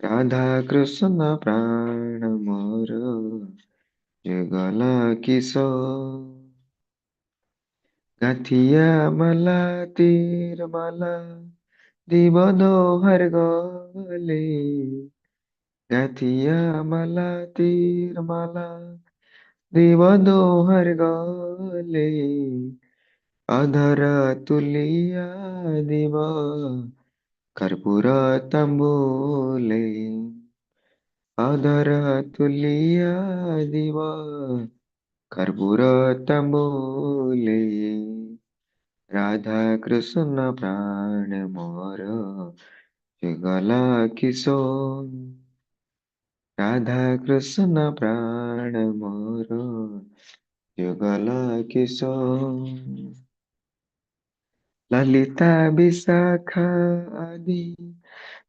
ରାଧା କୃଷ୍ଣ ପ୍ରାଣ ମୋର ଯୁଗଲ କିଶୋର। ଗାଥିଆ ମାଲା ତୀର ମାଲା দিব দোহার গলে, গাথিয়া মালা তীর মালা দিব দোহার গলে, অধর তুলিয়া দিব কর্পূর তাম্বুলে, অধর তুলিয়া দিব কর্পূর তাম্বুলে। রাধা কৃষ্ণ প্রাণ মোর যুগল কিশোর, রাধা কৃষ্ণ প্রাণ মোর যুগল কিশোর। ললিতা বিশাখা আদি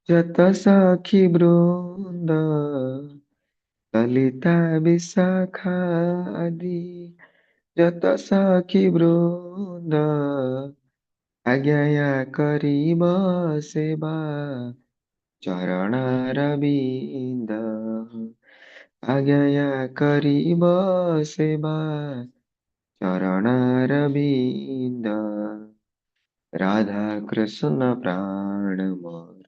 যত সখী বৃন্দ, ললিতা বিশাখা আদি যত সখী বৃন্দ, আজ্ঞা করিব সেবা চরণারবিন্দ, আজ্ঞা করিব সেবা চরণারবিন্দ। রাধা কৃষ্ণ প্রাণ মোর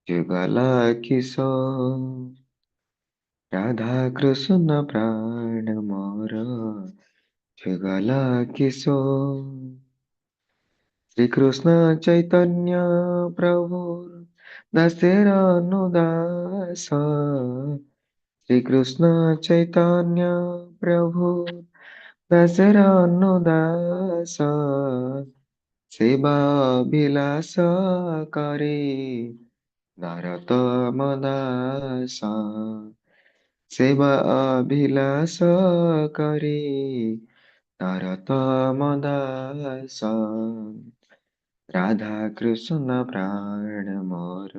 যুগল কিশোর, রাধা কৃষ্ণ প্রাণ মোর যুগল কিশোর। শ্রীকৃষ্ণ চৈতন্য প্রভুর দাসের অনুদাস, শ্রীকৃষ্ণ চৈতন্য প্রভু দাসের অনুদাস, সেবা বিলাস করে নরতম দাস, সেবা অভিলাষ করে নরতম দাস। রাধা কৃষ্ণ প্রাণ মোর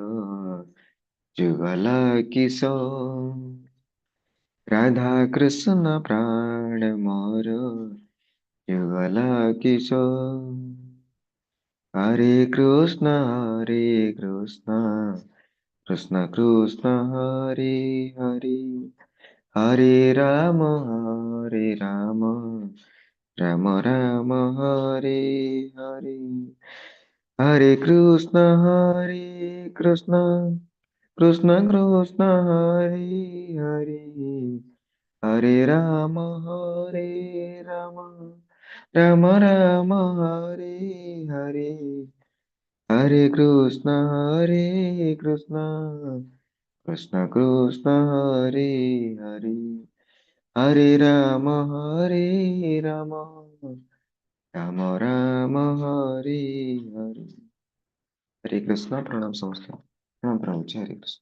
যুগল কিশোর, রাধা কৃষ্ণ প্রাণ মোর যুগল কিশোর। হরে কৃষ্ণ হরে কৃষ্ণ কৃষ্ণ কৃষ্ণ হরে হরে, হরে রাম হরে রাম রাম রাম হরে হরে। হরে কৃষ্ণ হরে কৃষ্ণ কৃষ্ণ কৃষ্ণ হরে হরে, হরে রাম হরে রাম রাম রাম হরে হরে। হরে কৃষ্ণ হরে কৃষ্ণ কৃষ্ণ কৃষ্ণ হরে হরে, হরে রাম হরে রাম রাম রাম হরে হরে। হরে কৃষ্ণ। প্রণাম সমস্ত, প্রণাম প্রভু, হরে কৃষ্ণ।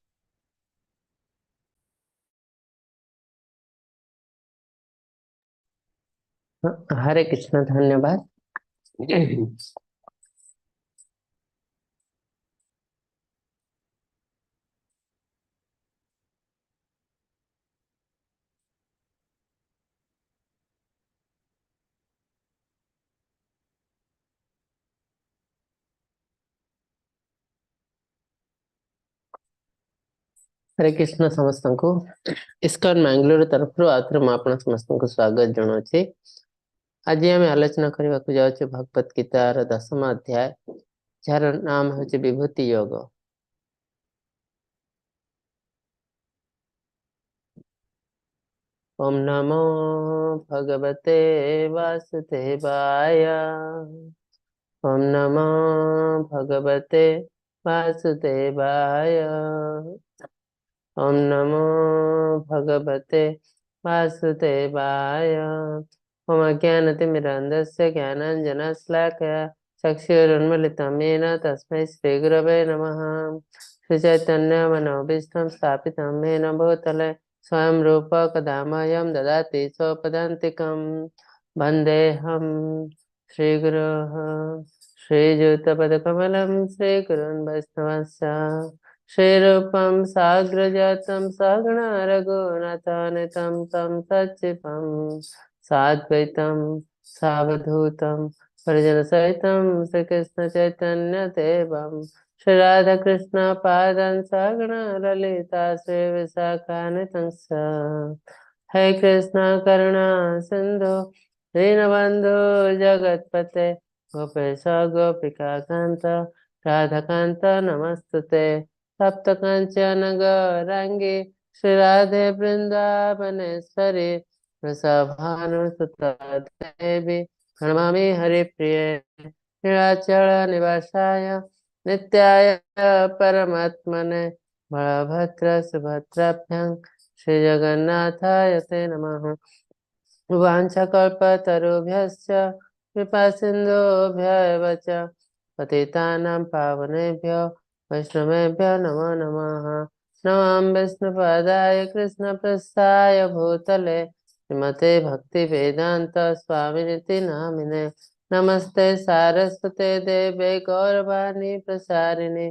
ହରେ କୃଷ୍ଣ, ଧନ୍ୟବାଦ। ହରେ କୃଷ୍ଣ ସମସ୍ତଙ୍କୁ ଇସ୍କନ ମାଙ୍ଗାଲୋର ତରଫରୁ ଆଉଥରେ ମୁଁ ଆପଣ ସମସ୍ତଙ୍କୁ ସ୍ୱାଗତ ଜଣାଉଛି। ଆଜି ଆମେ ଆଲୋଚନା କରିବାକୁ ଯାଉଛୁ ଭଗବତ ଗୀତାର ଦଶମ ଅଧ୍ୟାୟ, ଯାହାର ନାମ ହେଉଛି ବିଭୂତି ଯୋଗ। ଓମ୍ ନମୋ ଭଗବତେ ବାସୁଦେବାୟ, ଓମ୍ ନମୋ ଭଗବତେ ବାସୁଦେବାୟ, ଓମ୍ ନମୋ ଭଗବତେ ବାସୁଦେବାୟ। ओम अज्ञानतिमिरान्धस्य ज्ञानाञ्जनशलाकया चक्षुरुन्मिलितं येन तस्मै श्रीगुरवे नमः। श्रीचैतन्यमनोभीष्टं स्थापितं येन भूतले स्वयं रूप कदामयं ददाति स्वपदान्तिकं। वन्देऽहं श्रीगुरोः श्रीयुतपदकमलं श्रीगुरून् वैष्णवश्च श्रीरूपं साग्रजातं सगण रघुनाथान्वितं तं सचिवं साद्वैतं सावधूतं परिजनसहितं श्रीकृष्ण चैतन्य देवं श्री राधा कृष्ण पादं सगण ललिता श्री विशाखानितं। हे कृष्ण करुणा सिंधु दीनबंधु जगत्पते, गोपेश गोपिका कांत राधाकांत नमस्तुते। तप्त कांचन गौरांगी श्री राधे वृंदावनेश्वरी, वृषभानुसुता देवी प्रणमामि हरिप्रिये। नीलाचल निवासाय नित्याय परमात्मने बलभद्र सुभद्राभ्यां श्री जगन्नाथाय ते नमः। वाञ्छाकल्पतरुभ्यश्च कृपा सिन्धुभ्य एव च पतितानां पावनेभ्यो वैष्णवेभ्यो नमो नमः। नमः विष्णुपदाय कृष्णप्रस्थाय भूतले श्रीमते भक्तिवेदान्त स्वामिनिति नामिने। नमस्ते सारस्वते देवे गौरवाणी प्रसारिणे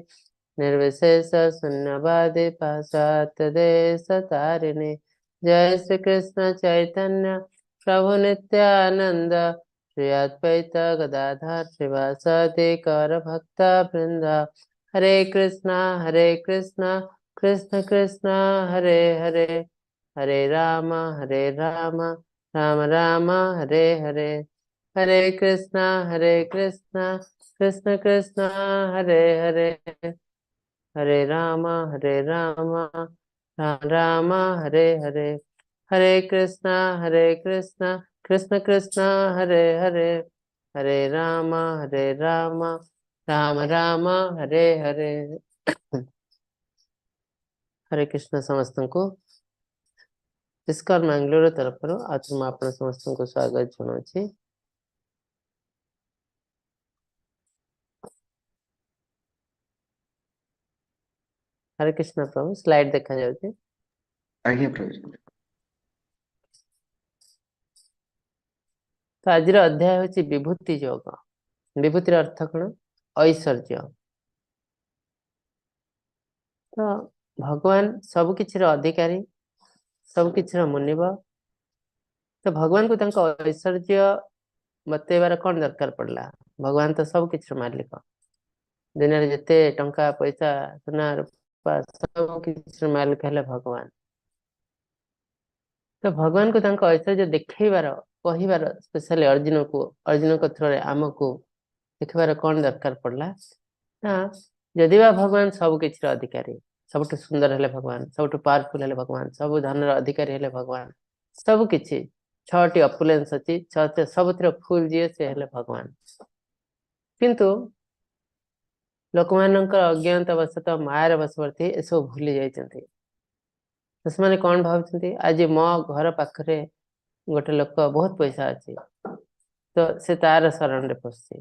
निर्विशेष शून्यवादी पाश्चात्य देश तारिणे। जय श्री कृष्ण चैतन्य प्रभु नित्यानंद श्री अद्वैत गदाधर श्रीवासादि गौर भक्त वृंद। हरे कृष्णा कृष्ण कृष्ण हरे हरे, हरे राम राम राम हरे हरे। हरे कृष्णा कृष्ण कृष्ण हरे हरे, हरे राम राम राम हरे हरे। हरे कृष्णा कृष्ण कृष्ण हरे हरे, हरे राम राम राम हरे हरे। हरे कृष्ण समस्तଙ୍କୁ ଇସ୍କନ ମାଙ୍ଗାଲୋର ତରଫରୁ ଆଜି ମୁଁ ଆପଣ ସମସ୍ତଙ୍କୁ ସ୍ୱାଗତ ଜଣାଉଛି। ହରେ କୃଷ୍ଣ ପ୍ରଭୁ, ସ୍ଲାଇଡ ଦେଖାଯାଉଛି? ଆଜ୍ଞା ପ୍ରଭୁ। ତ ଆଜିର ଅଧ୍ୟାୟ ହେଉଛି ବିଭୂତି ଯୋଗ। ବିଭୂତିର ଅର୍ଥ କଣ? ଐଶ୍ୱର୍ଯ୍ୟ। ତ ଭଗବାନ ସବୁ କିଛିର ଅଧିକାରୀ, ସବୁ କିଛିର ମୁନିବ। ତ ଭଗବାନଙ୍କୁ ତାଙ୍କ ଐଶ୍ୱର୍ଯ୍ୟ ବତେଇବାର କଣ ଦରକାର ପଡିଲା? ଭଗବାନ ତ ସବୁ କିଛିର ମାଲିକ। ଦୁନିଆରେ ଯେତେ ଟଙ୍କା ପଇସା ସୁନା ରୂପା ସବୁ କିଛିର ମାଲିକ ହେଲେ ଭଗବାନ। ତ ଭଗବାନଙ୍କୁ ତାଙ୍କ ଐଶ୍ୱର୍ଯ୍ୟ ଦେଖେଇବାର, କହିବାର, ସ୍ପେଶାଲି ଅର୍ଜୁନକୁ, ଅର୍ଜୁନଙ୍କ ଥ୍ରୋରେ ଆମକୁ ଦେଖିବାର କଣ ଦରକାର ପଡିଲା ନା, ଯଦି ବା ଭଗବାନ ସବୁ କିଛିର ଅଧିକାରୀ, ସବୁଠୁ ସୁନ୍ଦର ହେଲେ ଭଗବାନ, ସବୁଠୁ ପାୱାରଫୁଲ ହେଲେ ଭଗବାନ, ସବୁ ଧନର ଅଧିକାରୀ ହେଲେ ଭଗବାନ, ସବୁ କିଛି 6ଟି ଅପୁଲେନ୍ସ ଅଛି, 6 ସବୁଥିର ଫୁଲ ଯିଏ ସେ ହେଲେ ଭଗବାନ। କିନ୍ତୁ ଲୋକମାନଙ୍କର ଅଜ୍ଞାନତା ବଶତଃ ମାୟାର ବଶବର୍ତ୍ତୀ ଏସବୁ ଭୁଲି ଯାଇଛନ୍ତି। ତ ସେମାନେ କଣ ଭାବୁଛନ୍ତି, ଆଜି ମୋ ଘର ପାଖରେ ଗୋଟେ ଲୋକ ବହୁତ ପଇସା ଅଛି ତ ସେ ତାର ଶରଣରେ ପଶୁଛି,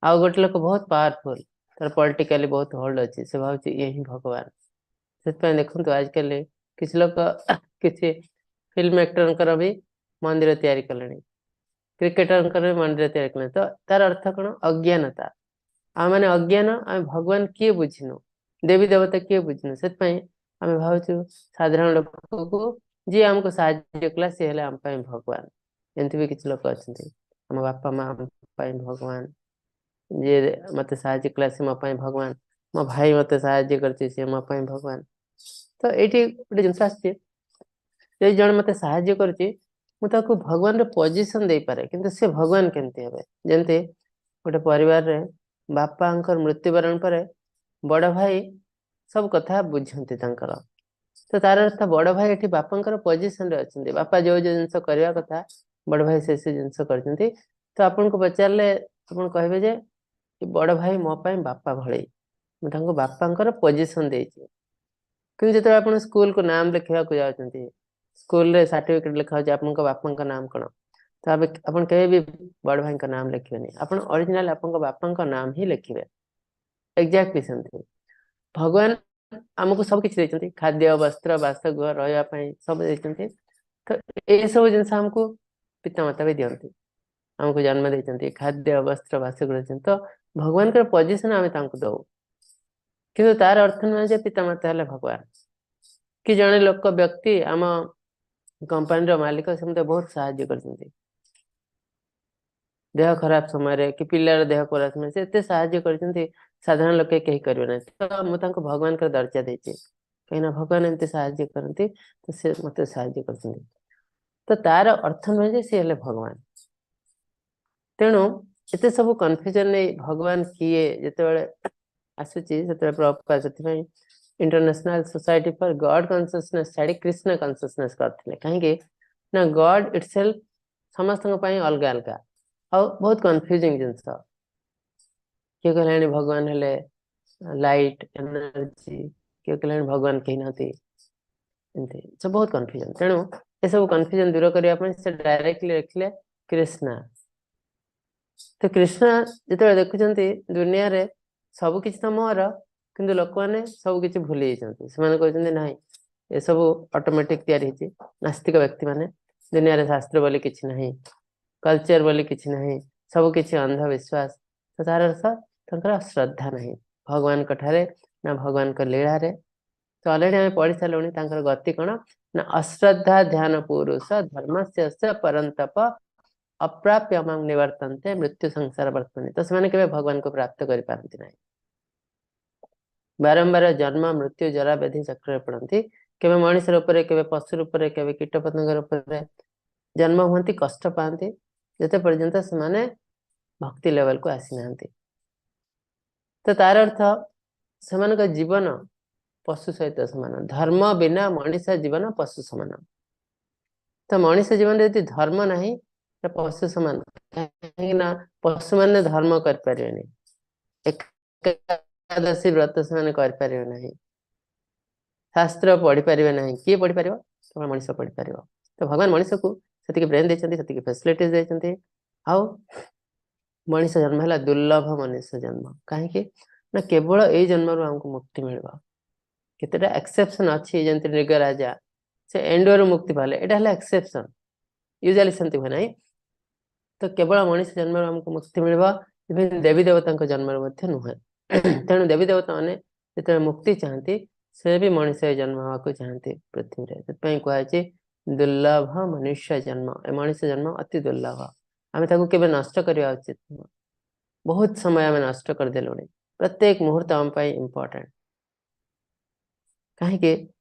ଆଉ ଗୋଟେ ଲୋକ ବହୁତ ପାୱାରଫୁଲ, ତାର ପଲିଟିକାଲି ବହୁତ ହୋଲ୍ଡ ଅଛି, ସେ ଭାବୁଛି ଇଏ ହିଁ ଭଗବାନ। ସେଥିପାଇଁ ଦେଖନ୍ତୁ ଆଜିକାଲି କିଛି ଲୋକ କିଛି ଫିଲ୍ମ ଆକ୍ଟରଙ୍କର ବି ମନ୍ଦିର ତିଆରି କଲେଣି, କ୍ରିକେଟରଙ୍କର ବି ମନ୍ଦିର ତିଆରି କଲେଣି। ତ ତାର ଅର୍ଥ କଣ? ଅଜ୍ଞାନତା। ଆମେ ମାନେ ଅଜ୍ଞାନ, ଆମେ ଭଗବାନ କିଏ ବୁଝିନୁ, ଦେବୀ ଦେବତା କିଏ ବୁଝିନୁ। ସେଥିପାଇଁ ଆମେ ଭାବୁଛୁ ସାଧାରଣ ଲୋକକୁ ଯିଏ ଆମକୁ ସାହାଯ୍ୟ କଲା ସିଏ ହେଲେ ଆମ ପାଇଁ ଭଗବାନ। ଏମିତି ବି କିଛି ଲୋକ ଅଛନ୍ତି, ଆମ ବାପା ମା ଆମ ପାଇଁ ଭଗବାନ, ଯିଏ ମତେ ସାହାଯ୍ୟ କଲା ସେ ମୋ ପାଇଁ ଭଗବାନ, ମୋ ଭାଇ ମତେ ସାହାଯ୍ୟ କରିଛି ସେ ମୋ ପାଇଁ ଭଗବାନ। ତ ଏଇଠି ଗୋଟେ ଜିନିଷ ଆସିଛି, ଯଦି ଜଣେ ମତେ ସାହାଯ୍ୟ କରୁଛି ମୁଁ ତାକୁ ଭଗବାନର ପୋଜିସନ ଦେଇପାରେ, କିନ୍ତୁ ସେ ଭଗବାନ କେମିତି ହେବେ? ଯେମିତି ଗୋଟେ ପରିବାରରେ ବାପାଙ୍କର ମୃତ୍ୟୁବରଣ ପରେ ବଡ ଭାଇ ସବୁ କଥା ବୁଝନ୍ତି ତାଙ୍କର, ତ ତାର ଅର୍ଥ ବଡ ଭାଇ ଏଠି ବାପାଙ୍କର ପୋଜିସନରେ ଅଛନ୍ତି, ବାପା ଯୋଉ ଯୋଉ ଜିନିଷ କରିବା କଥା ବଡ ଭାଇ ସେ ସେ ଜିନିଷ କରିଛନ୍ତି। ତ ଆପଣଙ୍କୁ ପଚାରିଲେ ଆପଣ କହିବେ ଯେ ବଡ ଭାଇ ମୋ ପାଇଁ ବାପା ଭଳି, ମୁଁ ତାଙ୍କୁ ବାପାଙ୍କର ପୋଜିସନ ଦେଇଛି। କିନ୍ତୁ ଯେତେବେଳେ ଆପଣ ସ୍କୁଲକୁ ନାମ ଲେଖିବାକୁ ଯାଉଛନ୍ତି, ସ୍କୁଲରେ ସାର୍ଟିଫିକେଟ ଲେଖା ହଉଛି ଆପଣଙ୍କ ବାପାଙ୍କ ନାମ କଣ, ତ ଆପଣ କେବେ ବି ବଡ ଭାଇଙ୍କ ନାମ ଲେଖିବେନି, ଆପଣ ଅରିଜିନାଲ ଆପଣଙ୍କ ବାପାଙ୍କ ନାମ ହିଁ ଲେଖିବେ। ଏକ୍ଜାକ୍ଟଲି ସେମିତି ଭଗବାନ ଆମକୁ ସବୁ କିଛି ଦେଇଛନ୍ତି, ଖାଦ୍ୟ, ବସ୍ତ୍ର, ବାସଗୃହ, ରହିବା ପାଇଁ ସବୁ ଦେଇଛନ୍ତି। ତ ଏସବୁ ଜିନିଷ ଆମକୁ ପିତାମାତା ବି ଦିଅନ୍ତି, ଆମକୁ ଜନ୍ମ ଦେଇଛନ୍ତି, ଖାଦ୍ୟ, ବସ୍ତ୍ର, ବାସଗୃହ ଦେଇଛନ୍ତି। ତ ଭଗବାନଙ୍କର ପୋଜିସନ ଆମେ ତାଙ୍କୁ ଦଉ, କିନ୍ତୁ ତାର ଅର୍ଥ ନୁହେଁ ଯେ ପିତାମାତା ହେଲେ ଭଗବାନ। କି ଜଣେ ଲୋକ ବ୍ୟକ୍ତି ଆମ କମ୍ପାନୀର ମାଲିକ, ସେ ମତେ ବହୁତ ସାହାଯ୍ୟ କରିଛନ୍ତି, ଦେହ ଖରାପ ସମୟରେ କି ପିଲାର ଦେହ ଖରାପ ସମୟରେ ସେ ଏତେ ସାହାଯ୍ୟ କରିଛନ୍ତି, ସାଧାରଣ ଲୋକେ କେହି କରିବେ ନାହିଁ। ତ ମୁଁ ତାଙ୍କୁ ଭଗବାନଙ୍କର ଦର୍ଜା ଦେଇଛି, କାହିଁକିନା ଭଗବାନ ଏମିତି ସାହାଯ୍ୟ କରନ୍ତି, ତ ସେ ମତେ ସାହାଯ୍ୟ କରିଛନ୍ତି। ତ ତାର ଅର୍ଥ ନୁହେଁ ଯେ ସେ ହେଲେ ଭଗବାନ। ତେଣୁ ଏତେ ସବୁ କନଫ୍ୟୁଜନ ନେଇ ଭଗବାନ କିଏ ଯେତେବେଳେ ଆସୁଛି, ସେତେବେଳେ ପ୍ରଭୁପାଦ ସେଥିପାଇଁ International Society for God Consciousness ଛାଡି କୃଷ୍ଣ କନସିୟସନେସ୍ କରିଥିଲେ। କାହିଁକି ନା ଗଡ ଇଟସେଲ୍ଫ ସମସ୍ତଙ୍କ ପାଇଁ ଅଲଗା ଅଲଗା ଆଉ ବହୁତ କନଫ୍ୟୁଜିଂ ଜିନିଷ। କିଏ କହିଲାଣି ଭଗବାନ ହେଲେ ଲାଇଟ୍ ଏନର୍ଜି, କିଏ କହିଲାଣି ଭଗବାନ କେହି ନାହାନ୍ତି, ଏମିତି ସବୁ ବହୁତ କନଫ୍ୟୁଜନ। ତେଣୁ ଏସବୁ କନଫ୍ୟୁଜନ ଦୂର କରିବା ପାଇଁ ସେ ଡାଇରେକ୍ଟଲି ଲେଖିଲେ କୃଷ୍ଣ। ତ କୃଷ୍ଣ ଯେତେବେଳେ ଦେଖୁଛନ୍ତି ଦୁନିଆରେ ସବୁ କିଛି ତ ମୋର, କିନ୍ତୁ ଲୋକମାନେ ସବୁ କିଛି ଭୁଲି ଯାଇଛନ୍ତି। ସେମାନେ କହୁଛନ୍ତି ନାହିଁ, ଏସବୁ ଅଟୋମେଟିକ ତିଆରି ହେଇଛି। ନାସ୍ତିକ ବ୍ୟକ୍ତି ମାନେ, ଦୁନିଆରେ ଶାସ୍ତ୍ର ବୋଲି କିଛି ନାହିଁ, କଲଚର ବୋଲି କିଛି ନାହିଁ, ସବୁ କିଛି ଅନ୍ଧବିଶ୍ୱାସ। ତ ତାର ଅର୍ଥ ତାଙ୍କର ଶ୍ରଦ୍ଧା ନାହିଁ ଭଗବାନଙ୍କ ଠାରେ ନା ଭଗବାନଙ୍କ ଲୀଳାରେ। ତ ଅଲରେଡି ଆମେ ପଢି ସାରିଲୁଣି ତାଙ୍କର ଗତି କଣ ନା ଅଶ୍ରଦ୍ଧା ଧ୍ୟାନ ପୁରୁଷ ଧର୍ମସ୍ୟ ପରନ୍ତପ ଅପ୍ରାପ୍ୟ ମାଂ ନିବର୍ତ୍ତନ୍ତେ ମୃତ୍ୟୁ ସଂସାର ବର୍ତ୍ତନି। ତ ସେମାନେ କେବେ ଭଗବାନଙ୍କୁ ପ୍ରାପ୍ତ କରିପାରନ୍ତି ନାହିଁ, ବାରମ୍ବାର ଜନ୍ମ ମୃତ୍ୟୁ ଜରା ବ୍ୟାଧି ଚକ୍ରରେ ପଡନ୍ତି। କେବେ ମଣିଷ ରୂପରେ, କେବେ ପଶୁ ରୂପରେ, କେବେ କୀଟ ପତଙ୍ଗ ରୂପରେ ଜନ୍ମ ହୁଅନ୍ତି, କଷ୍ଟ ପାଆନ୍ତି, ଯେତେ ପର୍ଯ୍ୟନ୍ତ ସେମାନେ ଭକ୍ତି ଲେଭେଲକୁ ଆସିନାହାନ୍ତି। ତ ତାର ଅର୍ଥ ସେମାନଙ୍କ ଜୀବନ ପଶୁ ସହିତ ସମାନ। ଧର୍ମ ବିନା ମଣିଷ ଜୀବନ ପଶୁ ସମାନ। ତ ମଣିଷ ଜୀବନରେ ଯଦି ଧର୍ମ ନାହିଁ, ପଶୁ ସମାନ। କାହିଁକି ନା ପଶୁମାନେ ଧର୍ମ କରିପାରିବେନି, ଏକାଦଶୀ ବ୍ରତ ସେମାନେ କରିପାରିବେ ନାହିଁ, ଶାସ୍ତ୍ର ପଢିପାରିବେ ନାହିଁ। କିଏ ପଢିପାରିବ? କେବଳ ମଣିଷ ପଢିପାରିବ। ତ ଭଗବାନ ମଣିଷକୁ ସେତିକି ବ୍ରେନ୍ ଦେଇଛନ୍ତି, ସେତିକି ଫେସିଲିଟିଜ ଦେଇଛନ୍ତି। ଆଉ ମଣିଷ ଜନ୍ମ ହେଲା ଦୁର୍ଲଭ ମନୁଷ୍ୟ ଜନ୍ମ। କାହିଁକି ନା କେବଳ ଏଇ ଜନ୍ମରୁ ଆମକୁ ମୁକ୍ତି ମିଳିବ। କେତେଟା ଏକ୍ସେପସନ ଅଛି, ଯେମିତି ମୃଗ ରାଜା ସେ ଏଣ୍ଡୁଅରୁ ମୁକ୍ତି ପାଇଲେ, ଏଇଟା ହେଲା ଏକ୍ସେପସନ, ୟୁଜୁଆଲି ସେମିତି ହୁଏ ନାହିଁ। ତ କେବଳ ମଣିଷ ଜନ୍ମରୁ ଆମକୁ ମୁକ୍ତି ମିଳିବ, ଇଭେନ୍ ଦେବୀ ଦେବତାଙ୍କ ଜନ୍ମରୁ ମଧ୍ୟ ନୁହେଁ। ତେଣୁ ଦେବୀ ଦେବତା ମାନେ ଯେତେବେଳେ ମୁକ୍ତି ଚାହାନ୍ତି, ସେ ବି ମଣିଷ ଜନ୍ମ ହେବାକୁ ଚାହାନ୍ତି ପୃଥିବୀରେ। ସେଥିପାଇଁ କୁହାଯାଇଛି ଦୁର୍ଲଭ ମନୁଷ୍ୟ ଜନ୍ମ। ଏ ମଣିଷ ଜନ୍ମ ଅତି ଦୁର୍ଲଭ, ଆମେ ତାକୁ କେବେ ନଷ୍ଟ କରିବା ଉଚିତ ନୁହଁ। ବହୁତ ସମୟ ଆମେ ନଷ୍ଟ କରିଦେଲୁଣି। ପ୍ରତ୍ୟେକ ମୁହୂର୍ତ୍ତ ଆମ ପାଇଁ ଇମ୍ପୋର୍ଟାଣ୍ଟ। କାହିଁକି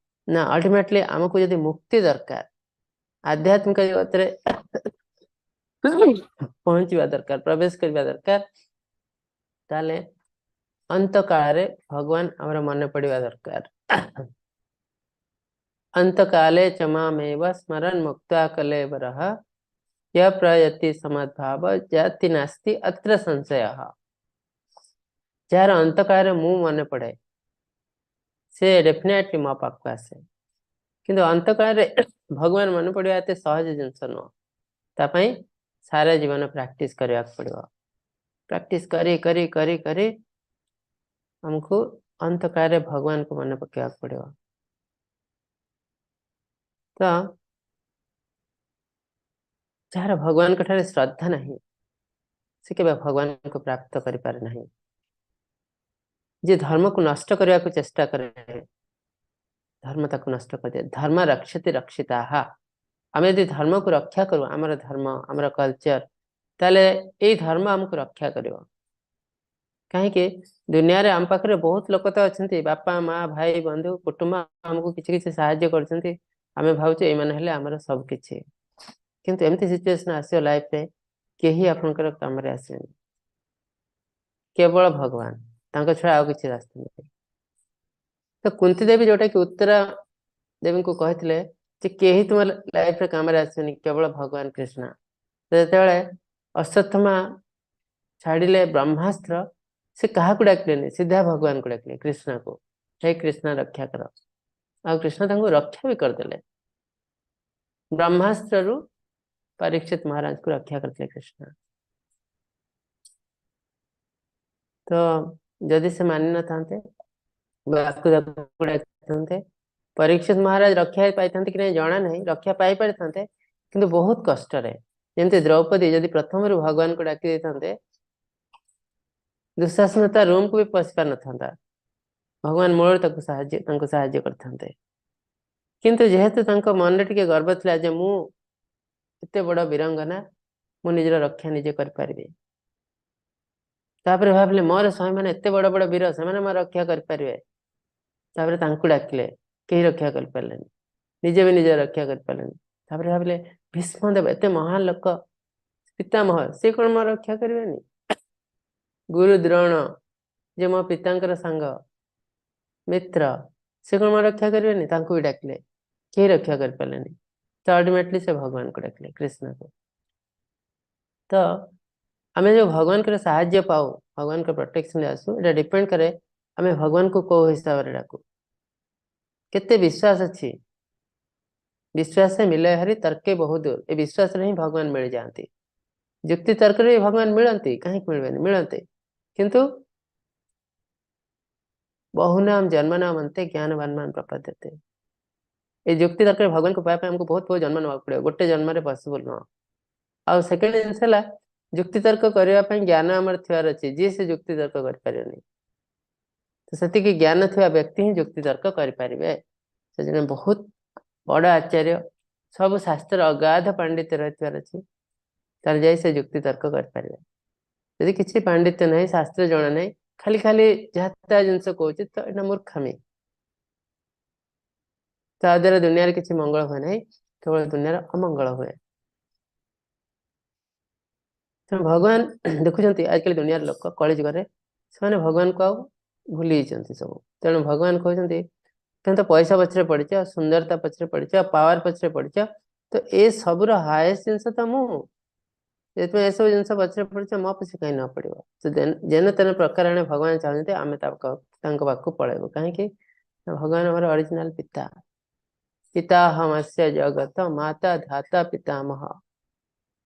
ନା ଅଲ୍ଟିମେଟଲି ଆମକୁ ଯଦି ମୁକ୍ତି ଦରକାର, ଆଧ୍ୟାତ୍ମିକ ଜଗତରେ ପହଞ୍ଚିବା ଦରକାର, ପ୍ରବେଶ କରିବା ଦରକାର, ତାହେଲେ ଅନ୍ତ କାଳରେ ଭଗବାନ ଆମର ମନେ ପଡିବା ଦରକାର। ଅନ୍ତକାଲେ ଚମାମେବ ସ୍ମରণ ମୁକ୍ତା କଲେବରଃ ୟ ପ୍ରୟତି ସମଦ୍ଭାବ ଜାତି ନାସ୍ତି ଅତ୍ର ସଂଶୟ। ଯାହାର ଅନ୍ତକାଳରେ ମୁଁ ମନେ ପଡେ, ସେ ଡେଫିନେଟଲି ମୋ ପାଖକୁ ଆସେ। କିନ୍ତୁ ଅନ୍ତକାଳରେ ଭଗବାନ ମନେ ପଡିବା ଏତେ ସହଜ ଜିନିଷ ନୁହଁ। ତା ପାଇଁ ସାରା ଜୀବନ ପ୍ରାକ୍ଟିସ କରିବାକୁ ପଡିବ। ପ୍ରାକ୍ଟିସ କରି କରି କରି କରି ଆମକୁ ଅନ୍ତକାଳରେ ଭଗବାନଙ୍କୁ ମନେ ପକେଇବାକୁ ପଡିବ। ତ ଯାହାର ଭଗବାନଙ୍କ ଠାରେ ଶ୍ରଦ୍ଧା ନାହିଁ, ସେ କେବେ ଭଗବାନଙ୍କୁ ପ୍ରାପ୍ତ କରିପାରେ ନାହିଁ। ଯିଏ ଧର୍ମକୁ ନଷ୍ଟ କରିବାକୁ ଚେଷ୍ଟା କରେ, ଧର୍ମ ତାକୁ ନଷ୍ଟ କରିଦିଏ। ଧର୍ମ ରକ୍ଷତି ରକ୍ଷିତାହା। ଆମେ ଯଦି ଧର୍ମକୁ ରକ୍ଷା କରୁ, ଆମର ଧର୍ମ, ଆମର କଲଚର, ତାହେଲେ ଏଇ ଧର୍ମ ଆମକୁ ରକ୍ଷା କରିବ। କାହିଁକି ଦୁନିଆରେ ଆମ ପାଖରେ ବହୁତ ଲୋକ ତ ଅଛନ୍ତି, ବାପା ମା ଭାଇ ବନ୍ଧୁ କୁଟୁମ୍ବ ଆମକୁ କିଛି କିଛି ସାହାଯ୍ୟ କରୁଛନ୍ତି, ଆମେ ଭାବୁଛୁ ଏଇମାନେ ହେଲେ ଆମର ସବୁ କିଛି। କିନ୍ତୁ ଏମିତି ସିଚୁଏସନ ଆସିବ ଲାଇଫରେ, କେହି ଆପଣଙ୍କର କାମରେ ଆସିବେନି, କେବଳ ଭଗବାନ, ତାଙ୍କ ଛଡା ଆଉ କିଛି ରାସ୍ତା ନାହିଁ। ତ କୁନ୍ତି ଦେବୀ ଯୋଉଟା କି ଉତ୍ତରା ଦେବୀଙ୍କୁ କହିଥିଲେ ଯେ କେହି ତୁମ ଲାଇଫରେ କାମରେ ଆସିବେନି, କେବଳ ଭଗବାନ କୃଷ୍ଣ। ଯେତେବେଳେ ଅଶ୍ୱତ୍ଥାମା ଛାଡିଲେ ବ୍ରହ୍ମାସ୍ତ୍ର, ସେ କାହାକୁ ଡାକିଲେନି, ସିଧା ଭଗବାନଙ୍କୁ ଡାକିଲେ, କୃଷ୍ଣକୁ, ହେ କୃଷ୍ଣ ରକ୍ଷା କର। ଆଉ କୃଷ୍ଣ ତାଙ୍କୁ ରକ୍ଷା ବି କରିଦେଲେ। ବ୍ରହ୍ମାସ୍ତ୍ରରୁ ପରୀକ୍ଷିତ ମହାରାଜକୁ ରକ୍ଷା କରିଥିଲେ କୃଷ୍ଣ। ତ ଯଦି ସେ ମାନିନଥାନ୍ତେ, ଡାକିଥାନ୍ତେ, ପରୀକ୍ଷିତ ମହାରାଜ ରକ୍ଷା ପାଇଥାନ୍ତେ କି ନାହିଁ ଜଣା ନାହିଁ, ରକ୍ଷା ପାଇପାରିଥାନ୍ତେ କିନ୍ତୁ ବହୁତ କଷ୍ଟରେ। ଯେମିତି ଦ୍ରୌପଦୀ ଯଦି ପ୍ରଥମରୁ ଭଗବାନଙ୍କୁ ଡାକି ଦେଇଥାନ୍ତେ, ଦୁଃଶାସନ ତା ରୁମକୁ ବି ପଶି ପାରିନଥାନ୍ତା, ଭଗବାନ ମୂଳରୁ ତାକୁ ସାହାଯ୍ୟ ତାଙ୍କୁ ସାହାଯ୍ୟ କରିଥାନ୍ତେ। କିନ୍ତୁ ଯେହେତୁ ତାଙ୍କ ମନରେ ଟିକେ ଗର୍ବ ଥିଲା ଯେ ମୁଁ ଏତେ ବଡ ବୀରାଙ୍ଗନା, ମୁଁ ନିଜର ରକ୍ଷା ନିଜେ କରିପାରିବି। ତାପରେ ଭାବିଲେ ମୋର ସ୍ୱାମୀମାନେ ଏତେ ବଡ ବଡ ବୀର, ସେମାନେ ମୋର ରକ୍ଷା କରିପାରିବେ। ତାପରେ ତାଙ୍କୁ ଡାକିଲେ, କେହି ରକ୍ଷା କରିପାରିଲେନି, ନିଜେ ବି ନିଜେ ରକ୍ଷା କରିପାରିଲେନି। ତାପରେ ଭାବିଲେ ଭୀଷ୍ମଦେବ ଏତେ ମହାନ ଲୋକ, ପିତାମହ, ସେ କଣ ମୋର ରକ୍ଷା କରିବେନି? ଗୁରୁ ଦ୍ରୋଣ ଯେ ମୋ ପିତାଙ୍କର ସାଙ୍ଗ ମିତ୍ର, ସେ କଣ ମୋର ରକ୍ଷା କରିବେନି? ତାଙ୍କୁ ବି ଡାକିଲେ, କେହି ରକ୍ଷା କରିପାରିଲେନି। ତ ଅଲ୍ଟିମେଟଲି ସେ ଭଗବାନଙ୍କୁ ଡାକିଲେ, କୃଷ୍ଣକୁ। ତ ଆମେ ଯୋଉ ଭଗବାନଙ୍କର ସାହାଯ୍ୟ ପାଉ, ଭଗବାନଙ୍କ ପ୍ରୋଟେକ୍ସନରେ ଆସୁ, ଏଇଟା ଡିପେଣ୍ଡ କରେ ଆମେ ଭଗବାନଙ୍କୁ କୋଉ ହିସାବରେ ଡାକୁ, କେତେ ବିଶ୍ୱାସ ଅଛି। ବିଶ୍ୱାସ ମିଲେ ହରି ତର୍କେ ବହୁତ ଦୂର। ଏ ବିଶ୍ୱାସରେ ହିଁ ଭଗବାନ ମିଳିଯାଆନ୍ତି। ଯୁକ୍ତି ତର୍କରେ ବି ଭଗବାନ ମିଳନ୍ତି, କାହିଁକି ମିଳିବେନି, ମିଳନ୍ତି। କିନ୍ତୁ ବହୁନାମ ଜନ୍ମନାମ ଅନ୍ତେ ଜ୍ଞାନବାନ ପ୍ରପଦ୍ୟତେ। ଏ ଯୁକ୍ତି ତର୍କରେ ଭଗବାନଙ୍କୁ ପାଇବା ପାଇଁ ଆମକୁ ବହୁତ ବହୁତ ଜନ୍ମ ନେବାକୁ ପଡିବ, ଗୋଟେ ଜନ୍ମରେ ପସିବଲ ନୁହଁ। ଆଉ ସେକେଣ୍ଡ ଜିନିଷ ହେଲା ଯୁକ୍ତି ତର୍କ କରିବା ପାଇଁ ଜ୍ଞାନ ଆମର ଥିବାର ଅଛି, ଯିଏ ସେ ଯୁକ୍ତି ତର୍କ କରିପାରିବନି। ତ ସେତିକି ଜ୍ଞାନ ଥିବା ବ୍ୟକ୍ତି ହିଁ ଯୁକ୍ତି ତର୍କ କରିପାରିବେ। ସେ ଜଣେ ବହୁତ ବଡ ଆଚାର୍ଯ୍ୟ, ସବୁ ଶାସ୍ତ୍ର ଅଗାଧ ପାଣ୍ଡିତ୍ୟ ରହିଥିବାର ଅଛି, ତାହେଲେ ଯାଇ ସେ ଯୁକ୍ତି ତର୍କ କରିପାରିବେ। ଯଦି କିଛି ପାଣ୍ଡିତ୍ୟ ନାହିଁ, ଶାସ୍ତ୍ର ଜଣା ନାହିଁ, ଖାଲି ଖାଲି ଯାହା ତା ଜିନିଷ କହୁଛି, ତ ଏଇଟା ମୂର୍ଖାମି। ତା ଦ୍ୱାରା ଦୁନିଆରେ କିଛି ମଙ୍ଗଳ ହୁଏ ନାହିଁ, କେବଳ ଦୁନିଆର ଅମଙ୍ଗଳ ହୁଏ। ତେଣୁ ଭଗବାନ ଦେଖୁଛନ୍ତି ଆଜିକାଲି ଦୁନିଆର ଲୋକ କଳିଯୁଗରେ ସେମାନେ ଭଗବାନଙ୍କୁ ଆଉ ଭୁଲି ଯାଇଛନ୍ତି ସବୁ। ତେଣୁ ଭଗବାନ କହୁଛନ୍ତି ତମେ ତ ପଇସା ପଛରେ ପଡିଛ, ସୁନ୍ଦରତା ପଛରେ ପଡିଛ, ପାୱାର ପଛରେ ପଡିଛ, ତ ଏ ସବୁର ହାଏଷ୍ଟ ଜିନିଷ ତ ମୁଁ, ସେଥିପାଇଁ ଏସବୁ ଜିନିଷ ପଛରେ ପଡିଛ, ମୋ ପଛରେ କାହିଁ ନ ପଡିବ। ତ ଯେନ ତେନ ପ୍ରକାରେଣ ଭଗବାନ ଚାହୁଁଛନ୍ତି ଆମେ ତାଙ୍କ ପାଖକୁ ପଳେଇବୁ। କାହିଁକି? ଭଗବାନ ଆମର ଅରିଜିନାଲ ପିତା। ପିତାହମସ୍ୟ ଜଗତ ମାତା ଧାତା ପିତାମହ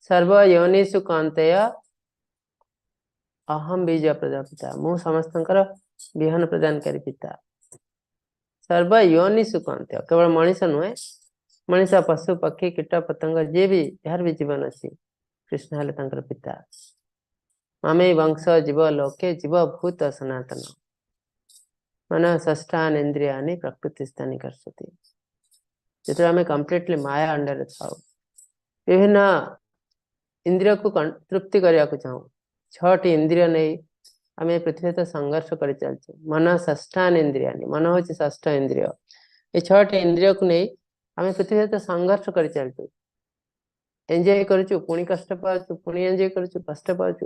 ସର୍ବ ୟୋନିଷୁ କୌନ୍ତେୟ ଅହಂ ବୀଜ ପ୍ରଜାପିତା। ମୁଁ ସମସ୍ତଙ୍କର ବିହନ ପ୍ରଦାନକାରୀ ପିତା। ସର୍ବ ୟୋନିଷୁ କୌନ୍ତେୟ, କେବଳ ମଣିଷ ନୁହେଁ, ମଣିଷ, ପଶୁ, ପକ୍ଷୀ, କୀଟ ପତଙ୍ଗ, ଯିଏ ବି ଯାହାର ବି ଜୀବନ ଅଛି, କୃଷ୍ଣ ହେଲେ ତାଙ୍କର ପିତା। ମାମେ ବଂଶ ଜୀବ ଲୋକେ ଜୀବ ଭୂତ ସନାତନ ମନ ଷଷ୍ଠାନ ଇନ୍ଦ୍ରିୟାନି ପ୍ରକୃତି ସ୍ଥାନୀ କର୍ଷତି। ଯେତେବେଳେ ଆମେ କମ୍ପ୍ଲିଟଲି ମାୟା ଅଣ୍ଡରରେ ଥାଉ, ବିଭିନ୍ନ ଇନ୍ଦ୍ରିୟକୁ ତୃପ୍ତି କରିବାକୁ ଚାହୁଁ, 6ଟି ଇନ୍ଦ୍ରିୟ ନେଇ ଆମେ ପୃଥିବୀ ସହିତ ସଂଘର୍ଷ କରି ଚାଲିଛୁ। ମନ ଷଷ୍ଠାନ ଇନ୍ଦ୍ରିୟାନି, ମନ ହଉଛି ଷଷ୍ଠ ଇନ୍ଦ୍ରିୟ। ଏ 6ଟି ଇନ୍ଦ୍ରିୟକୁ ନେଇ ଆମେ ପୃଥିବୀ ସହିତ ସଂଘର୍ଷ କରି ଚାଲିଛୁ। ଏନ୍ଜୟ କରୁଛୁ, ପୁଣି କଷ୍ଟ ପାଉଛୁ, ପୁଣି ଏନ୍ଜୟ କରୁଛୁ, କଷ୍ଟ ପାଉଛୁ।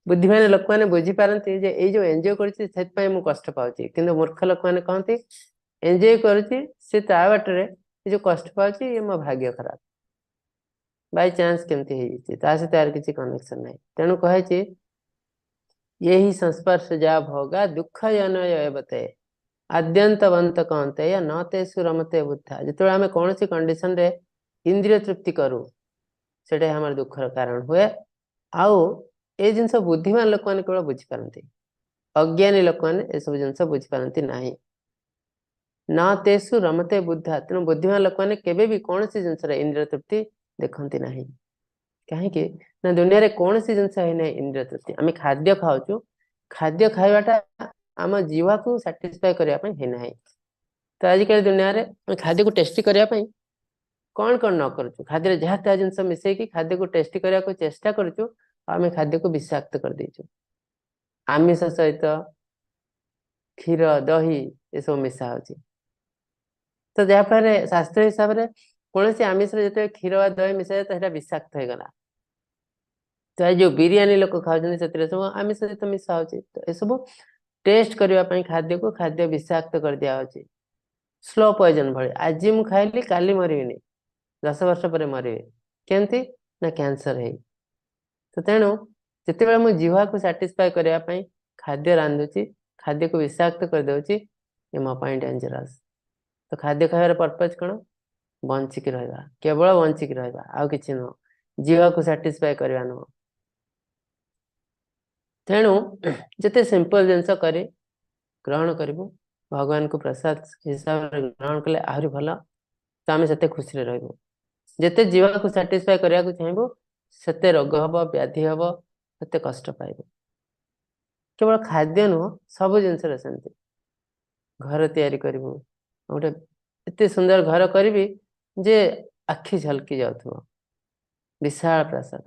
ବୁଦ୍ଧିମାନ ଲୋକମାନେ ବୁଝିପାରନ୍ତି ଯେ ଏଇ ଯୋଉ ଏନ୍ଜୟ କରୁଛି ସେଥିପାଇଁ ମୁଁ କଷ୍ଟ ପାଉଛି। କିନ୍ତୁ ମୂର୍ଖ ଲୋକମାନେ କହନ୍ତି ଏନ୍ଜୟ କରୁଛି ସେ ତା ବାଟରେ, ଏ ଯୋଉ କଷ୍ଟ ପାଉଛି ଇଏ ମୋ ଭାଗ୍ୟ ଖରାପ, ବାଇ ଚାନ୍ସ କେମିତି ହେଇଯାଇଛି, ତା ସହିତ ଆର କିଛି କନେକ୍ସନ ନାହିଁ। ତେଣୁ କୁହାଯାଇଛି ଏହି ସଂସ୍ପର୍ଶ ଯା ଭୋଗା ଦୁଃଖ ଜନୟ ଏବତେ ଆଦ୍ୟନ୍ତବନ୍ତ କହନ୍ତେ ନ ତେସୁ ରମତେ ବୁଦ୍ଧା। ଯେତେବେଳେ ଆମେ କୌଣସି କଣ୍ଡିସନରେ ଇନ୍ଦ୍ରିୟ ତୃପ୍ତି କରୁ, ସେଟା ଆମର ଦୁଃଖର କାରଣ ହୁଏ। ଆଉ ଏ ଜିନିଷ ବୁଦ୍ଧିମାନ ଲୋକମାନେ କେବଳ ବୁଝିପାରନ୍ତି, ଅଜ୍ଞାନୀ ଲୋକମାନେ ଏସବୁ ଜିନିଷ ବୁଝିପାରନ୍ତି ନାହିଁ। ନ ତେସୁ ରମତେ ବୁଦ୍ଧା, ତେଣୁ ବୁଦ୍ଧିମାନ ଲୋକମାନେ କେବେ ବି କୌଣସି ଜିନିଷରେ ଇନ୍ଦ୍ରିୟ ତୃପ୍ତି ଦେଖନ୍ତି ନାହିଁ। କାହିଁକି ନା ଦୁନିଆରେ କୌଣସି ଜିନିଷ ହେଇନାହିଁ ଇନ୍ଦ୍ରିୟ ତୃପ୍ତି। ଆମେ ଖାଦ୍ୟ ଖାଉଛୁ, ଖାଦ୍ୟ ଖାଇବାଟା ଆମ ଜିହ୍ୱାକୁ ସାଟିସ୍ଫାଏ କରିବା ପାଇଁ ହେଇନାହିଁ। ତ ଆଜିକାଲି ଦୁନିଆରେ ଆମେ ଖାଦ୍ୟକୁ ଟେଷ୍ଟି କରିବା ପାଇଁ କଣ କଣ ନ କରୁଛୁ, ଖାଦ୍ୟରେ ଯାହା ତାହା ଜିନିଷ ମିଶେଇକି ଖାଦ୍ୟକୁ ଟେଷ୍ଟି କରିବାକୁ ଚେଷ୍ଟା କରୁଛୁ, ଆଉ ଆମେ ଖାଦ୍ୟକୁ ବିଷାକ୍ତ କରିଦେଇଛୁ। ଆମିଷ ସହିତ କ୍ଷୀର, ଦହି ଏସବୁ ମିଶା ହଉଛି। ତ ଯାହାଫଳରେ ଶାସ୍ତ୍ର ହିସାବରେ କୌଣସି ଆମିଷରେ ଯେତେବେଳେ କ୍ଷୀର ବା ଦହି ମିଶାଯାଏ ତ ସେଇଟା ବିଷାକ୍ତ ହେଇଗଲା। ତ ଏ ଯୋଉ ବିରିୟାନୀ ଲୋକ ଖାଉଛନ୍ତି ସେଥିରେ ସବୁ ଆମିଷ ସହିତ ମିଶା ହଉଛି। ତ ଏସବୁ ଟେଷ୍ଟ କରିବା ପାଇଁ ଖାଦ୍ୟକୁ ଖାଦ୍ୟ ବିଷାକ୍ତ କରିଦିଆ ହଉଛି, ସ୍ଲୋ ପଏଜନ ଭଳି। ଆଜି ମୁଁ ଖାଇଲି କାଲି ମରିବିନି, 10 ବର୍ଷ ପରେ ମରିବି, କେମିତି ନା କ୍ୟାନ୍ସର ହେଇ। ତ ତେଣୁ ଯେତେବେଳେ ମୁଁ ଜିହ୍ୱାକୁ ସାଟିସ୍ଫାଏ କରିବା ପାଇଁ ଖାଦ୍ୟ ରାନ୍ଧୁଛି, ଖାଦ୍ୟକୁ ବିଷାକ୍ତ କରିଦଉଛି, ଏ ମୋ ପାଇଁ ଡେଞ୍ଜରସ୍। ତ ଖାଦ୍ୟ ଖାଇବାର ପର୍ପଜ କଣ? ବଞ୍ଚିକି ରହିବା, କେବଳ ବଞ୍ଚିକି ରହିବା, ଆଉ କିଛି ନୁହଁ। ଜିହ୍ୱାକୁ ସାଟିସ୍ଫାଏ କରିବା ନୁହଁ। ତେଣୁ ଯେତେ ସିମ୍ପଲ ଜିନିଷ କରି ଗ୍ରହଣ କରିବୁ, ଭଗବାନଙ୍କୁ ପ୍ରସାଦ ହିସାବରେ ଗ୍ରହଣ କଲେ ଆହୁରି ଭଲ, ତ ଆମେ ସେତେ ଖୁସିରେ ରହିବୁ। ଯେତେ ଜିହ୍ୱାକୁ ସାଟିସ୍ଫାଏ କରିବାକୁ ଚାହିଁବୁ ସେତେ ରୋଗ ହବ, ବ୍ୟାଧି ହବ, ସେତେ କଷ୍ଟ ପାଇବୁ। କେବଳ ଖାଦ୍ୟ ନୁହଁ, ସବୁ ଜିନିଷରେ ସେମିତି। ଘର ତିଆରି କରିବୁ, ଗୋଟେ ଏତେ ସୁନ୍ଦର ଘର କରିବି ଯେ ଆଖି ଝଲକି ଯାଉଥିବ, ବିଶାଳ ପ୍ରାସାଦ।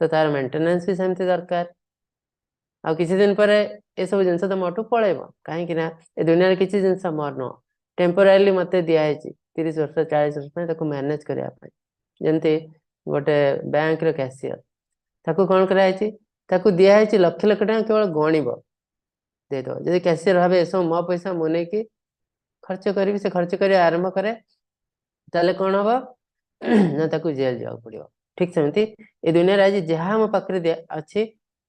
ତ ତାର ମେଣ୍ଟେନାନ୍ସ ବି ସେମିତି ଦରକାର। ଆଉ କିଛି ଦିନ ପରେ ଏସବୁ ଜିନିଷ ତ ମୋଠୁ ପଳେଇବ, କାହିଁକି ନା ଏ ଦୁନିଆରେ କିଛି ଜିନିଷ ମୋର ନୁହଁ, ଟେମ୍ପୋରାରିଲି ମତେ ଦିଆହେଇଛି 30 ବର୍ଷ 40 ବର୍ଷ ପାଇଁ ତାକୁ ମ୍ୟାନେଜ କରିବା ପାଇଁ। ଯେମିତି ଗୋଟେ ବ୍ୟାଙ୍କର କ୍ୟାସିୟର, ତାକୁ କଣ କରାହେଇଛି, ତାକୁ ଦିଆହେଇଛି ଲକ୍ଷ ଲକ୍ଷ ଟଙ୍କା କେବଳ ଗଣିବ ଦେଇଦବ। ଯଦି କ୍ୟାସିୟର ଭାବେ ଏସବୁ ମୋ ପଇସା ମୁଁ ନେଇକି ଖର୍ଚ୍ଚ କରିବି, ସେ ଖର୍ଚ୍ଚ କରିବା ଆରମ୍ଭ କରେ, ତାହେଲେ କଣ ହବ ନା ତାକୁ ଜେଲ ଯିବାକୁ ପଡିବ। ଠିକ ସେମିତି ଏ ଦୁନିଆରେ ଆଜି ଯାହା ଆମ ପାଖରେ ଅଛି,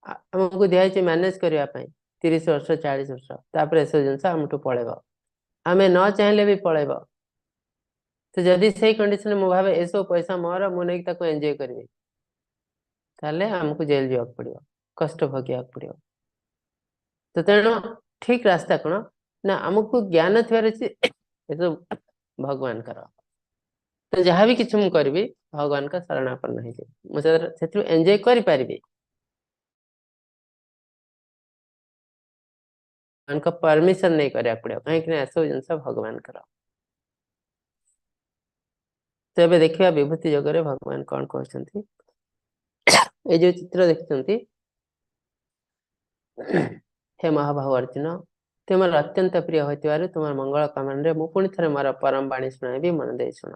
ଆମକୁ ଦିଆହେଇଛି ମ୍ୟାନେଜ କରିବା ପାଇଁ 30 ବର୍ଷ 40 ବର୍ଷ, ତାପରେ ଏସବୁ ଜିନିଷ ଆମଠୁ ପଳେଇବ, ଆମେ ନ ଚାହିଁଲେ ବି ପଳେଇବ। ତ ଯଦି ସେଇ କଣ୍ଡିସନରେ ମୁଁ ଭାବେ ଏସବୁ ପଇସା ମୋର, ମୁଁ ନେଇକି ତାକୁ ଏନ୍ଜୟ କରିବି, ତାହେଲେ ଆମକୁ ଜେଲ ଯିବାକୁ ପଡିବ, କଷ୍ଟ ଭୋଗିବାକୁ ପଡିବ। ତ ତେଣୁ ଠିକ ରାସ୍ତା କଣ ନା ଆମକୁ ଜ୍ଞାନ ଥିବାର ଅଛି ଏସବୁ ଭଗବାନଙ୍କର, ତ ଯାହାବି କିଛି ମୁଁ କରିବି ଭଗବାନଙ୍କ ଶରଣାପନ୍ନ ହେଇଯିବି, ମୁଁ ସେଥିରୁ ଏନ୍ଜୟ କରିପାରିବି, ଭଗବାନଙ୍କ ପରମିଶନ ନେଇ କରିବାକୁ ପଡିବ, କାହିଁକି ନା ଏସବୁ ଜିନିଷ ଭଗବାନଙ୍କର। ତ ଏବେ ଦେଖିବା ବିଭୂତି ଯୋଗରେ ଭଗବାନ କଣ କହୁଛନ୍ତି। ଏଇ ଯୋଉ ଚିତ୍ର ଦେଖିଛନ୍ତି, ହେ ମହାବାହୁ ଅର୍ଜୁନ, ତୁମର ଅତ୍ୟନ୍ତ ପ୍ରିୟ ହୋଇଥିବାରୁ ତୁମର ମଙ୍ଗଳ କାମନାରେ ମୁଁ ପୁଣି ଥରେ ମୋର ପରମ ବାଣୀ ଶୁଣାଇବି, ମନ ଦେଇ ଶୁଣ।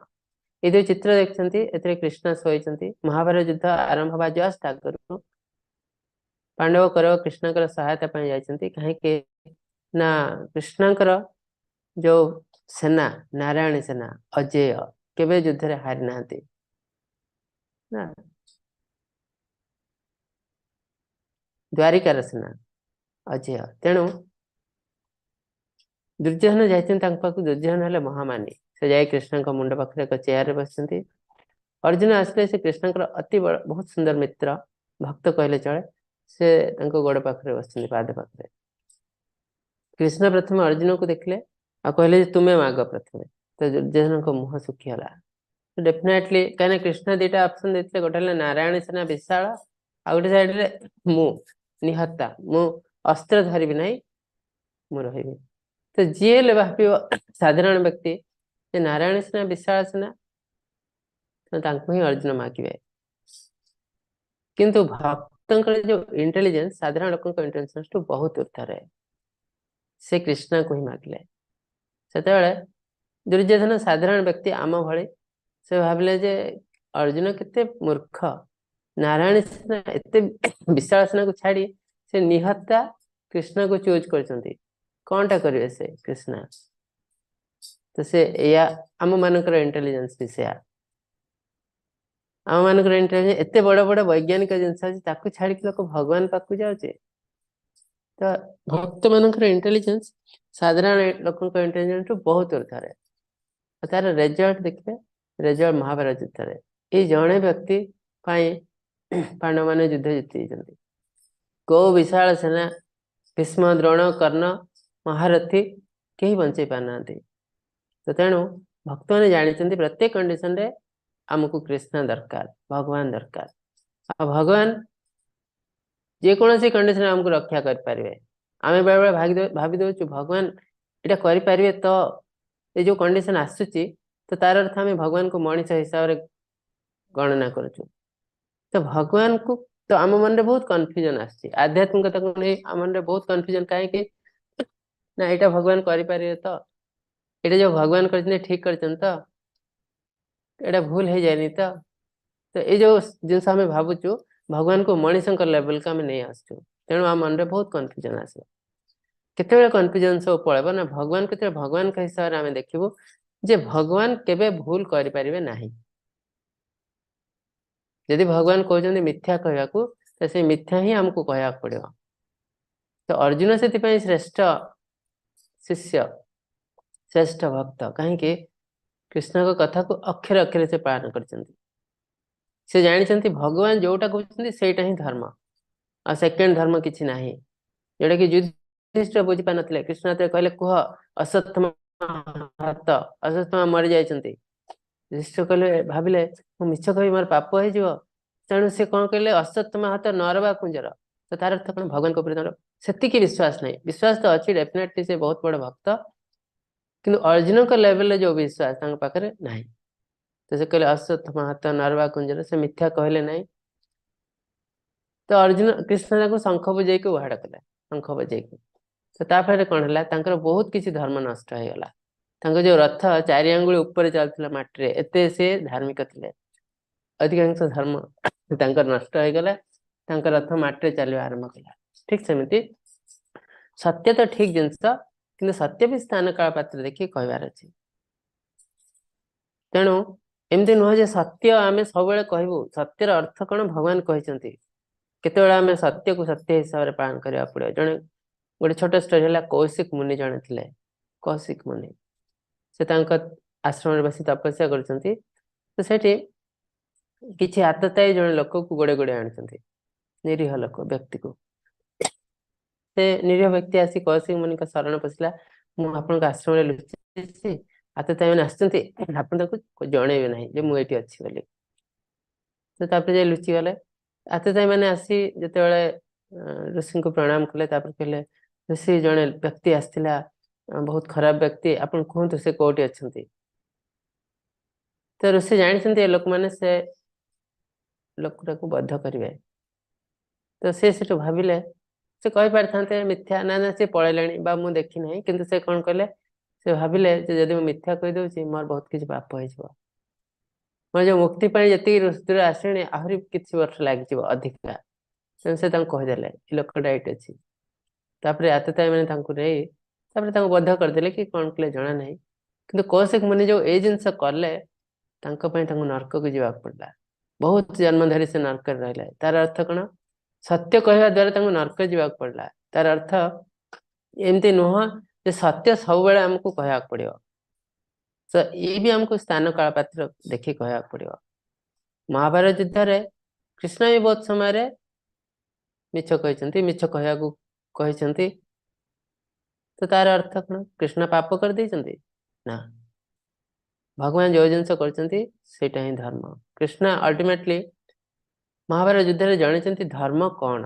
ଏଇ ଯୋଉ ଚିତ୍ର ଦେଖିଛନ୍ତି ଏଥିରେ କୃଷ୍ଣ ଶୋଇଛନ୍ତି। ମହାଭାରତ ଯୁଦ୍ଧ ଆରମ୍ଭ ହେବା ଜଷ୍ଟ ଆଗରୁ ପାଣ୍ଡବ କୌରବ କୃଷ୍ଣଙ୍କର ସହାୟତା ପାଇଁ ଯାଇଛନ୍ତି। କାହିଁକି ନା କୃଷ୍ଣଙ୍କର ଯୋଉ ସେନା, ନାରାୟଣୀ ସେନା ଅଜେୟ, କେବେ ଯୁଦ୍ଧରେ ହାରି ନାହାନ୍ତି ନା, ଦ୍ୱାରିକାର ସେନା ଅଜେୟ। ତେଣୁ ଦୁର୍ଯ୍ୟୋଧନ ଯାଇଛନ୍ତି ତାଙ୍କ ପାଖକୁ। ଦୁର୍ଯ୍ୟୋଧନ ହେଲେ ମହାମାନୀ, ସେ ଯାଇ କୃଷ୍ଣଙ୍କ ମୁଣ୍ଡ ପାଖରେ ଏକ ଚେୟାରରେ ବସିଛନ୍ତି। ଅର୍ଜୁନ ଆସିଲେ, ସେ କୃଷ୍ଣଙ୍କର ଅତି ବଡ ବହୁତ ସୁନ୍ଦର ମିତ୍ର, ଭକ୍ତ କହିଲେ ଚଳେ, ସେ ତାଙ୍କ ଗୋଡ ପାଖରେ ବସିଛନ୍ତି, ପାଦ ପାଖରେ। କୃଷ୍ଣ ପ୍ରଥମେ ଅର୍ଜୁନକୁ ଦେଖିଲେ ଆଉ କହିଲେ ଯେ ତୁମେ ମାଗ ପ୍ରଥମେ। ତ ଦୁର୍ଯ୍ୟୋଧନଙ୍କ ମୁହଁ ଶୁଖିଗଲା ଡେଫିନେଟଲି, କାହିଁକିନା କୃଷ୍ଣ ଦିଟା ଅପସନ ଦେଇଥିଲେ, ଗୋଟେ ହେଲା ନାରାୟଣ ସେନା ବିଶାଳ, ଆଉ ଗୋଟେ ସାଇଡରେ ମୁଁ ନିହତା, ମୁଁ ଅସ୍ତ୍ର ଧରିବି ନାହିଁ, ମୁଁ ରହିବି। ତ ଯିଏ ହେଲେ ଭାବିବ ସାଧାରଣ ବ୍ୟକ୍ତି ଯେ ନାରାୟଣ ସେନା ବିଶାଳ ସେନା, ତ ତାଙ୍କୁ ହିଁ ଅର୍ଜୁନ ମାଗିବେ। କିନ୍ତୁ ଭକ୍ତଙ୍କର ଯୋଉ ଇଣ୍ଟେଲିଜେନ୍ସ ସାଧାରଣ ଲୋକଙ୍କ ଇଣ୍ଟେଲିଜେନ୍ସ ଠୁ ବହୁତ ଉର୍ଦ୍ଧରେ, ସେ କୃଷ୍ଣଙ୍କୁ ହିଁ ମାଗିଲେ। ସେତେବେଳେ ଦୁର୍ଯ୍ୟୋଧନ ସାଧାରଣ ବ୍ୟକ୍ତି ଆମ ଭଳି, ସେ ଭାବିଲେ ଯେ ଅର୍ଜୁନ କେତେ ମୂର୍ଖ, ନାରାୟଣ ସେନା ଏତେ ବିଶାଳ ସେନାକୁ ଛାଡି ସେ ନିହତା କୃଷ୍ଣକୁ ଚୁଜ୍ କରିଛନ୍ତି, କଣଟା କରିବେ ସେ କୃଷ୍ଣ। ତ ସେ ଏଇଆ ଆମ ମାନଙ୍କର ଇଣ୍ଟେଲିଜେନ୍ସ ବି ସେୟା, ଆମ ମାନଙ୍କର ଇଣ୍ଟେଲିଜେନ୍ସ ଏତେ ବଡ ବଡ ବୈଜ୍ଞାନିକ ଜିନିଷ ଅଛି, ତାକୁ ଛାଡିକି ଲୋକ ଭଗବାନ ପାଖକୁ ଯାଉଛି। ତ ଭକ୍ତ ମାନଙ୍କର ଇଣ୍ଟେଲିଜେନ୍ସ ସାଧାରଣ ଲୋକଙ୍କ ଇଣ୍ଟେଲିଜେନ୍ସ ଠୁ ବହୁତ ଉର୍ଦ୍ଧରେ। ଆଉ ତାର ରେଜଲ୍ଟ ଦେଖିବେ, ରେଜଲ୍ଟ ମହାଭାରତ ଯୁଦ୍ଧରେ ଏଇ ଜଣେ ବ୍ୟକ୍ତି ପାଇଁ ପାଣ୍ଡବମାନେ ଯୁଦ୍ଧ ଜିତି ଯାଇଛନ୍ତି। କୋଉ ବିଶାଳ ସେନା, ଭୀଷ୍ମ, ଦ୍ରୋଣ, କର୍ଣ୍ଣ, ମହାରଥୀ କେହି ବଞ୍ଚେଇ ପାରୁନାହାନ୍ତି। ତ ତେଣୁ ଭକ୍ତମାନେ ଜାଣିଛନ୍ତି ପ୍ରତ୍ୟେକ କଣ୍ଡିସନରେ ଆମକୁ କୃଷ୍ଣ ଦରକାର, ଭଗବାନ ଦରକାର। ଆଉ ଭଗବାନ ଯେକୌଣସି କଣ୍ଡିସନରେ ଆମକୁ ରକ୍ଷା କରିପାରିବେ। ଆମେ ବେଳେବେଳେ ଭାବି ଦଉଛୁ ଭଗବାନ ଏଇଟା କରିପାରିବେ ତ, ଏ ଯୋଉ କଣ୍ଡିସନ ଆସୁଛି ତ ତାର ଅର୍ଥ ଆମେ ଭଗବାନଙ୍କୁ ମଣିଷ ହିସାବରେ ଗଣନା କରୁଛୁ। ତ ଭଗବାନଙ୍କୁ ତ ଆମ ମନରେ ବହୁତ କନଫ୍ୟୁଜନ ଆସୁଛି, ଆଧ୍ୟାତ୍ମିକତାକୁ ନେଇ ଆମ ମନରେ ବହୁତ କନଫ୍ୟୁଜନ। କାହିଁକି ନା ଏଇଟା ଭଗବାନ କରିପାରିବେ ତ, ଏଇଟା ଯୋଉ ଭଗବାନ କରିଛନ୍ତି ଠିକ କରିଛନ୍ତି ତ, ଏଇଟା ଭୁଲ ହେଇଯାଇନି ତ। ତ ଏଇ ଯୋଉ ଜିନିଷ ଆମେ ଭାବୁଛୁ ଭଗବାନଙ୍କୁ ମଣିଷଙ୍କ ଲେଭେଲକୁ ଆମେ ନେଇ ଆସୁଛୁ, ତେଣୁ ଆମ ମନରେ ବହୁତ କନଫ୍ୟୁଜନ ଆସିବ। କେତେବେଳେ କନଫ୍ୟୁଜନ ସବୁ ପଳେଇବ ନା ଭଗବାନ କେତେବେଳେ ଭଗବାନଙ୍କ ହିସାବରେ ଆମେ ଦେଖିବୁ ଯେ ଭଗବାନ କେବେ ଭୁଲ କରିପାରିବେ ନାହିଁ। ଯଦି ଭଗବାନ କହୁଛନ୍ତି ମିଥ୍ୟା କହିବାକୁ, ତ ସେଇ ମିଥ୍ୟା ହିଁ ଆମକୁ କହିବାକୁ ପଡିବ। ତ ଅର୍ଜୁନ ସେଥିପାଇଁ ଶ୍ରେଷ୍ଠ ଶିଷ୍ୟ, ଶ୍ରେଷ୍ଠ ଭକ୍ତ। କାହିଁକି? କୃଷ୍ଣଙ୍କ କଥାକୁ ଅକ୍ଷରେ ଅକ୍ଷରେ ସେ ପାଳନ କରିଛନ୍ତି। ସେ ଜାଣିଛନ୍ତି ଭଗବାନ ଯୋଉଟା କହୁଛନ୍ତି ସେଇଟା ହିଁ ଧର୍ମ, ଆଉ ସେକେଣ୍ଡ ଧର୍ମ କିଛି ନାହିଁ। ଯୋଉଟା କି ଯୁଧିଷ୍ଠିର ବୁଝିପାରିନଥିଲେ। କୃଷ୍ଣ ଯେତେବେଳେ କହିଲେ କୁହ ଅଶ୍ୱତ୍ଥାମା ହତ, ଅଶ୍ୱତ୍ଥାମା ମରି ଯାଇଛନ୍ତି, ଯୁଧିଷ୍ଠିର କହିଲେ, ଭାବିଲେ ମୁଁ ମିଛ କହିବି ମୋର ପାପ ହେଇଯିବ। ତେଣୁ ସେ କଣ କହିଲେ, ଅଶ୍ୱତ୍ଥାମା ହତ ନରବା କୁଞ୍ଜର। ତ ତାର ଅର୍ଥ କଣ, ଭଗବାନଙ୍କ ଉପରେ ତାଙ୍କର ସେତିକି ବିଶ୍ୱାସ ନାହିଁ। ବିଶ୍ୱାସ ତ ଅଛି ଡେଫିନେଟଲି, ସେ ବହୁତ ବଡ ଭକ୍ତ, କିନ୍ତୁ ଅର୍ଜୁନଙ୍କ ଲେଭେଲରେ ଯୋଉ ବିଶ୍ୱାସ ତାଙ୍କ ପାଖରେ ନାହିଁ। ତ ସେ କହିଲେ ଅଶ୍ୱତ୍ଥାମା ହତ ନରବା କୁଞ୍ଜର, ସେ ମିଥ୍ୟା କହିଲେ ନାହିଁ। ତ ଅର୍ଜୁନ କୃଷ୍ଣ ତାଙ୍କୁ ଶଙ୍ଖ ବଜେଇକି ଉହାଡ଼ କଲେ, ଶଙ୍ଖ ବଜେଇକି। ତ ତାପରେ କଣ ହେଲା, ତାଙ୍କର ବହୁତ କିଛି ଧର୍ମ ନଷ୍ଟ ହେଇଗଲା। ତାଙ୍କ ଯୋଉ ରଥ 4 ଆଙ୍ଗୁଳି ଉପରେ ଚାଲୁଥିଲା ମାଟିରେ, ଏତେ ସେ ଧାର୍ମିକ ଥିଲେ, ଅଧିକାଂଶ ଧର୍ମ ତାଙ୍କର ନଷ୍ଟ ହେଇଗଲା, ତାଙ୍କ ରଥ ମାଟିରେ ଚାଲିବା ଆରମ୍ଭ କଲା। ଠିକ ସେମିତି ସତ୍ୟ ତ ଠିକ ଜିନିଷ, କିନ୍ତୁ ସତ୍ୟ ବି ସ୍ଥାନ କାଳ ପାତ୍ର ଦେଖି କହିବାର ଅଛି। ତେଣୁ ଏମିତି ନୁହଁ ଯେ ସତ୍ୟ ଆମେ ସବୁବେଳେ କହିବୁ। ସତ୍ୟର ଅର୍ଥ କଣ ଭଗବାନ କହିଛନ୍ତି। କେତେବେଳେ ଆମେ ସତ୍ୟକୁ ସତ୍ୟ ହିସାବରେ ପାଳନ କରିବାକୁ ପଡିବ। ଜଣେ ଗୋଟେ ଛୋଟ ଷ୍ଟୋରି ହେଲା, କୌଶିକ ମୁନି ଜଣେ ଥିଲେ। କୌଶିକ ମୁନି ସେ ତାଙ୍କ ଆଶ୍ରମରେ ବସି ତପସ୍ୟା କରୁଛନ୍ତି। ତ ସେଠି କିଛି ଆତତାୟୀ ଜଣେ ଲୋକକୁ ଗୋଡେ ଗୋଡେ ଆଣୁଛନ୍ତି, ନିରୀହ ଲୋକ ବ୍ୟକ୍ତିକୁ। ସେ ନିରୀହ ବ୍ୟକ୍ତି ଆସି କୌଶିକ ମୁନିଙ୍କ ଶରଣ ପଶିଲା, ମୁଁ ଆପଣଙ୍କ ଆଶ୍ରମରେ ଲୁଚିଛି, ଆତତାୟୀ ମାନେ ଆସିଛନ୍ତି, ଆପଣ ତାକୁ ଜଣେଇବେ ନାହିଁ ଯେ ମୁଁ ଏଇଠି ଅଛି ବୋଲି। ତ ତାପରେ ଯାଇ ଲୁଚିଗଲେ। ଆତତାୟୀ ମାନେ ଆସି ଯେତେବେଳେ ଋଷିଙ୍କୁ ପ୍ରଣାମ କଲେ, ତାପରେ କହିଲେ, ଋଷି ଜଣେ ବ୍ୟକ୍ତି ଆସିଥିଲା, ବହୁତ ଖରାପ ବ୍ୟକ୍ତି, ଆପଣ କୁହନ୍ତୁ ସେ କୋଉଠି ଅଛନ୍ତି। ତ ଋଷି ଜାଣିଛନ୍ତି ଏ ଲୋକମାନେ ସେ ଲୋକଟାକୁ ବଧ କରିବେ। ତ ସେ ସେଠୁ ଭାବିଲେ, ସେ କହିପାରିଥାନ୍ତେ ମିଥ୍ୟା, ନା ନା ସେ ପଳେଇଲେଣି ବା ମୁଁ ଦେଖି ନାହିଁ, କିନ୍ତୁ ସେ କଣ କଲେ, ସେ ଭାବିଲେ ଯେ ଯଦି ମୁଁ ମିଥ୍ୟା କହିଦଉଛି ମୋର ବହୁତ କିଛି ପାପ ହେଇଯିବ, ମୋର ଯୋଉ ମୁକ୍ତି ପାଇଁ ଯେତିକି ଋଷିରୁ ଆସିଲେଣି ଆହୁରି କିଛି ବର୍ଷ ଲାଗିଯିବ ଅଧିକା। ତେଣୁ ସେ ତାଙ୍କୁ କହିଦେଲେ ଏ ଲୋକଟା ଏଇଠି ଅଛି। ତାପରେ ଆତତାୟୀ ମାନେ ତାଙ୍କୁ ନେଇ ତାପରେ ତାଙ୍କୁ ବଧ କରିଦେଲେ କି କଣ କଲେ ଜଣା ନାହିଁ। କିନ୍ତୁ କୌଶିକ ମୁନି ଯୋଉ ଏଇ ଜିନିଷ କଲେ, ତାଙ୍କ ପାଇଁ ତାଙ୍କୁ ନର୍କକୁ ଯିବାକୁ ପଡିଲା। ବହୁତ ଜନ୍ମ ଧରି ସେ ନର୍କରେ ରହିଲେ। ତାର ଅର୍ଥ କଣ, ସତ୍ୟ କହିବା ଦ୍ଵାରା ତାଙ୍କୁ ନର୍କ ଯିବାକୁ ପଡିଲା। ତାର ଅର୍ଥ ଏମିତି ନୁହଁ ଯେ ସତ୍ୟ ସବୁବେଳେ ଆମକୁ କହିବାକୁ ପଡିବ। ତ ଇଏ ବି ଆମକୁ ସ୍ଥାନ କାଳ ପାତ୍ର ଦେଖି କହିବାକୁ ପଡିବ। ମହାଭାରତ ଯୁଦ୍ଧରେ କୃଷ୍ଣ ବି ବହୁତ ସମୟରେ ମିଛ କହିଛନ୍ତି, ମିଛ କହିବାକୁ କହିଛନ୍ତି। ତ ତାର ଅର୍ଥ କଣ, କୃଷ୍ଣ ପାପ କରିଦେଇଛନ୍ତି ନା? ଭଗବାନ ଯୋଉ ଜିନିଷ କରିଛନ୍ତି ସେଇଟା ହିଁ ଧର୍ମ। କୃଷ୍ଣ ଅଲ୍ଟିମେଟଲି ମହାଭାରତ ଯୁଦ୍ଧରେ ଜାଣିଛନ୍ତି ଧର୍ମ କଣ।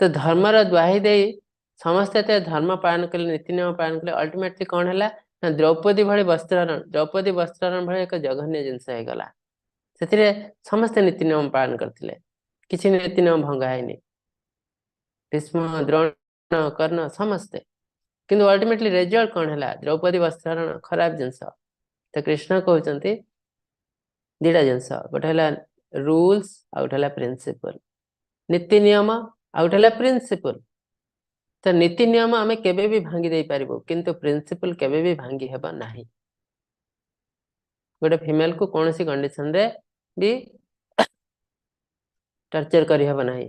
ତ ଧର୍ମର ଦ୍ୱାହି ଦେଇ ସମସ୍ତେ ଏତେ ଧର୍ମ ପାଳନ କଲେ, ନୀତି ନିୟମ ପାଳନ କଲେ, ଅଲ୍ଟିମେଟଲି କଣ ହେଲା ନା ଦ୍ରୌପଦୀ ଭଳି ବସ୍ତ୍ରହରଣ, ଦ୍ରୌପଦୀ ବସ୍ତ୍ରହରଣ ଭଳି ଏକ ଜଘନ୍ୟ ଜିନିଷ ହେଇଗଲା। ସେଥିରେ ସମସ୍ତେ ନୀତି ନିୟମ ପାଳନ କରିଥିଲେ, କିଛି ନୀତି ନିୟମ ଭଙ୍ଗା ହେଇନି, ଭୀଷ୍ମ ଦ୍ରୋଣ କର୍ଣ୍ଣ ସମସ୍ତେ। କିନ୍ତୁ ଅଲ୍ଟିମେଟଲି ରେଜଲ୍ଟ କଣ ହେଲା, ଦ୍ରୌପଦୀ ବସ୍ତ୍ରହରଣ ଖରାପ ଜିନିଷ। ତ କୃଷ୍ଣ କହୁଛନ୍ତି ଦିଟା ଜିନିଷ, ଗୋଟେ ହେଲା ରୁଲ୍ସ ଆଉ ଗୋଟେ ହେଲା ପ୍ରିନ୍ସିପଲ। ନୀତି ନିୟମ ଆଉ ଗୋଟେ ହେଲା ପ୍ରିନ୍ସିପଲ। ତ ନୀତି ନିୟମ ଆମେ କେବେ ବି ଭାଙ୍ଗି ଦେଇପାରିବୁ, କିନ୍ତୁ ପ୍ରିନ୍ସିପଲ କେବେ ବି ଭାଙ୍ଗି ହେବ ନାହିଁ। ଗୋଟେ ଫିମେଲକୁ କୌଣସି କଣ୍ଡିସନରେ ବି ଟର୍ଚର କରିହେବ ନାହିଁ,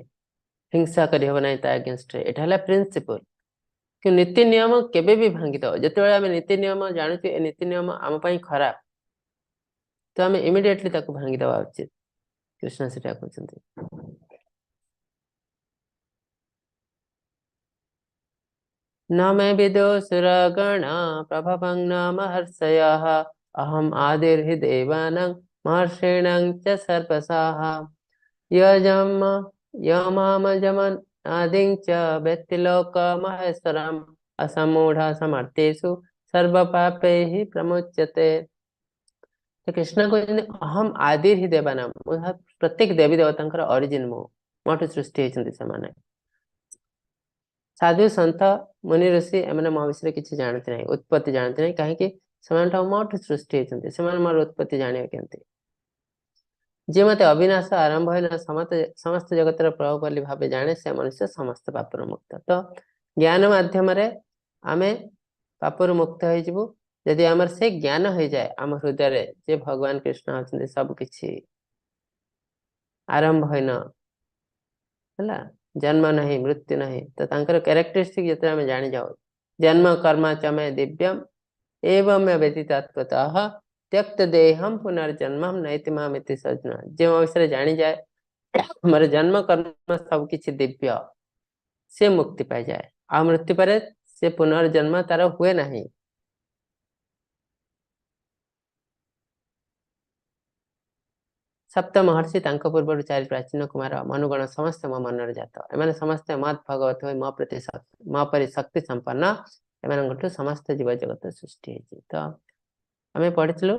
ହିଂସା କରିହେବ ନାହିଁ ତା ଏଗେନଷ୍ଟରେ। ଏଇଟା ହେଲା ପ୍ରିନ୍ସିପଲ। କିନ୍ତୁ ନୀତି ନିୟମ କେବେ ବି ଭାଙ୍ଗିଦବ। ଯେତେବେଳେ ଆମେ ନୀତି ନିୟମ ଜାଣୁଛୁ ଏ ନୀତି ନିୟମ ଆମ ପାଇଁ ଖରାପ, ତ ଆମେ ଇମିଡିଏଟଲି ତାକୁ ଭାଙ୍ଗିଦେବା ଉଚିତ। କୃଷ୍ଣ ସେଟା କହୁଛନ୍ତି। न मे विदुसुरगणा प्रभवं न महर्षयः अहम् आदिर्हि देवानां महर्षीणां च सर्वसाः यजम यमामजमनादिं च वेत्ति लोकमहेश्वरम् असमूढ समर्थेषु सर्वपापैः प्रमुच्यते। ତ କୃଷ୍ଣ କହୁଛନ୍ତି ଅହମ୍ ଆଦିର୍ହି ଦେବାନାं, ମୁଁ ପ୍ରତ୍ୟେକ ଦେବୀ ଦେବତାଙ୍କର ଅରିଜିନ, ମୁଁ ମୋଠୁ ସୃଷ୍ଟି ହେଇଛନ୍ତି ସେମାନେ। ସାଧୁ ସନ୍ଥ ମୁନି ଋଷି ଏମାନେ ମୋ ବିଷୟରେ କିଛି ଜାଣନ୍ତି ନାହିଁ, ଉତ୍ପତ୍ତି ଜାଣନ୍ତି ନାହିଁ। କାହିଁକି? ସେମାନେ ମୋଠୁ ସୃଷ୍ଟି ହେଇଛନ୍ତି, ସେମାନେ ମୋର ଉତ୍ପତ୍ତି ଜାଣିବେ କେମିତି? ଯିଏ ମତେ ଅବିନାଶ ଆରମ୍ଭ ହୀନ ସମସ୍ତ ଜଗତର ପ୍ରଭୁ ବୋଲି ଭାବେ ଜାଣେ, ସେ ମନୁଷ୍ୟ ସମସ୍ତ ପାପରୁ ମୁକ୍ତ। ତ ଜ୍ଞାନ ମାଧ୍ୟମରେ ଆମେ ପାପରୁ ମୁକ୍ତ ହେଇଯିବୁ ଯଦି ଆମର ସେ ଜ୍ଞାନ ହେଇଯାଏ ଆମ ହୃଦୟରେ ଯେ ଭଗବାନ କୃଷ୍ଣ ହଉଛନ୍ତି ସବୁ କିଛି, ଆରମ୍ଭ ହୀନ ହେଲା, ଜନ୍ମ ନାହିଁ ମୃତ୍ୟୁ ନାହିଁ। ତ ତାଙ୍କର କ୍ୟାରେକ୍ଟରିଷ୍ଟିକ ଯେତେବେଳେ ଆମେ ଜାଣିଯାଉ, ଜନ୍ମ କର୍ମ ଚମେ ଦିବ୍ୟମ ଏବଂ ବ୍ୟତୀତତ୍ତ୍ୱତଃ ତ୍ୟକ୍ତ ଦେହಂ ପୁନର୍ଜନ୍ମମ୍ ନୈତି ମାମିତି ସଜ୍ଜନ। ଯେ ମୋ ବିଷୟରେ ଜାଣିଯାଏ ମୋର ଜନ୍ମ କର୍ମ ସବୁ କିଛି ଦିବ୍ୟ, ସେ ମୁକ୍ତି ପାଇଯାଏ। ଆଉ ମୃତ୍ୟୁ ପରେ ସେ ପୁନର୍ଜନ୍ମ ତାର ହୁଏ ନାହିଁ। ସପ୍ତ ମହର୍ଷି ତାଙ୍କ ପୂର୍ବରୁ 4 ପ୍ରାଚୀନ କୁମାର ମନୁଗଣ ସମସ୍ତେ ମୋ ମନରେ ଜାତ। ଏମାନେ ସମସ୍ତେ ମଦ୍ ଭଗବତ ହୋଇ ମୋ ପ୍ରତି ମୋ ପରି ଶକ୍ତି ସମ୍ପନ୍ନ। ଏମାନଙ୍କଠୁ ସମସ୍ତ ଜୀବ ଜଗତ ସୃଷ୍ଟି ହେଇଛି। ତ ଆମେ ପଢିଥିଲୁ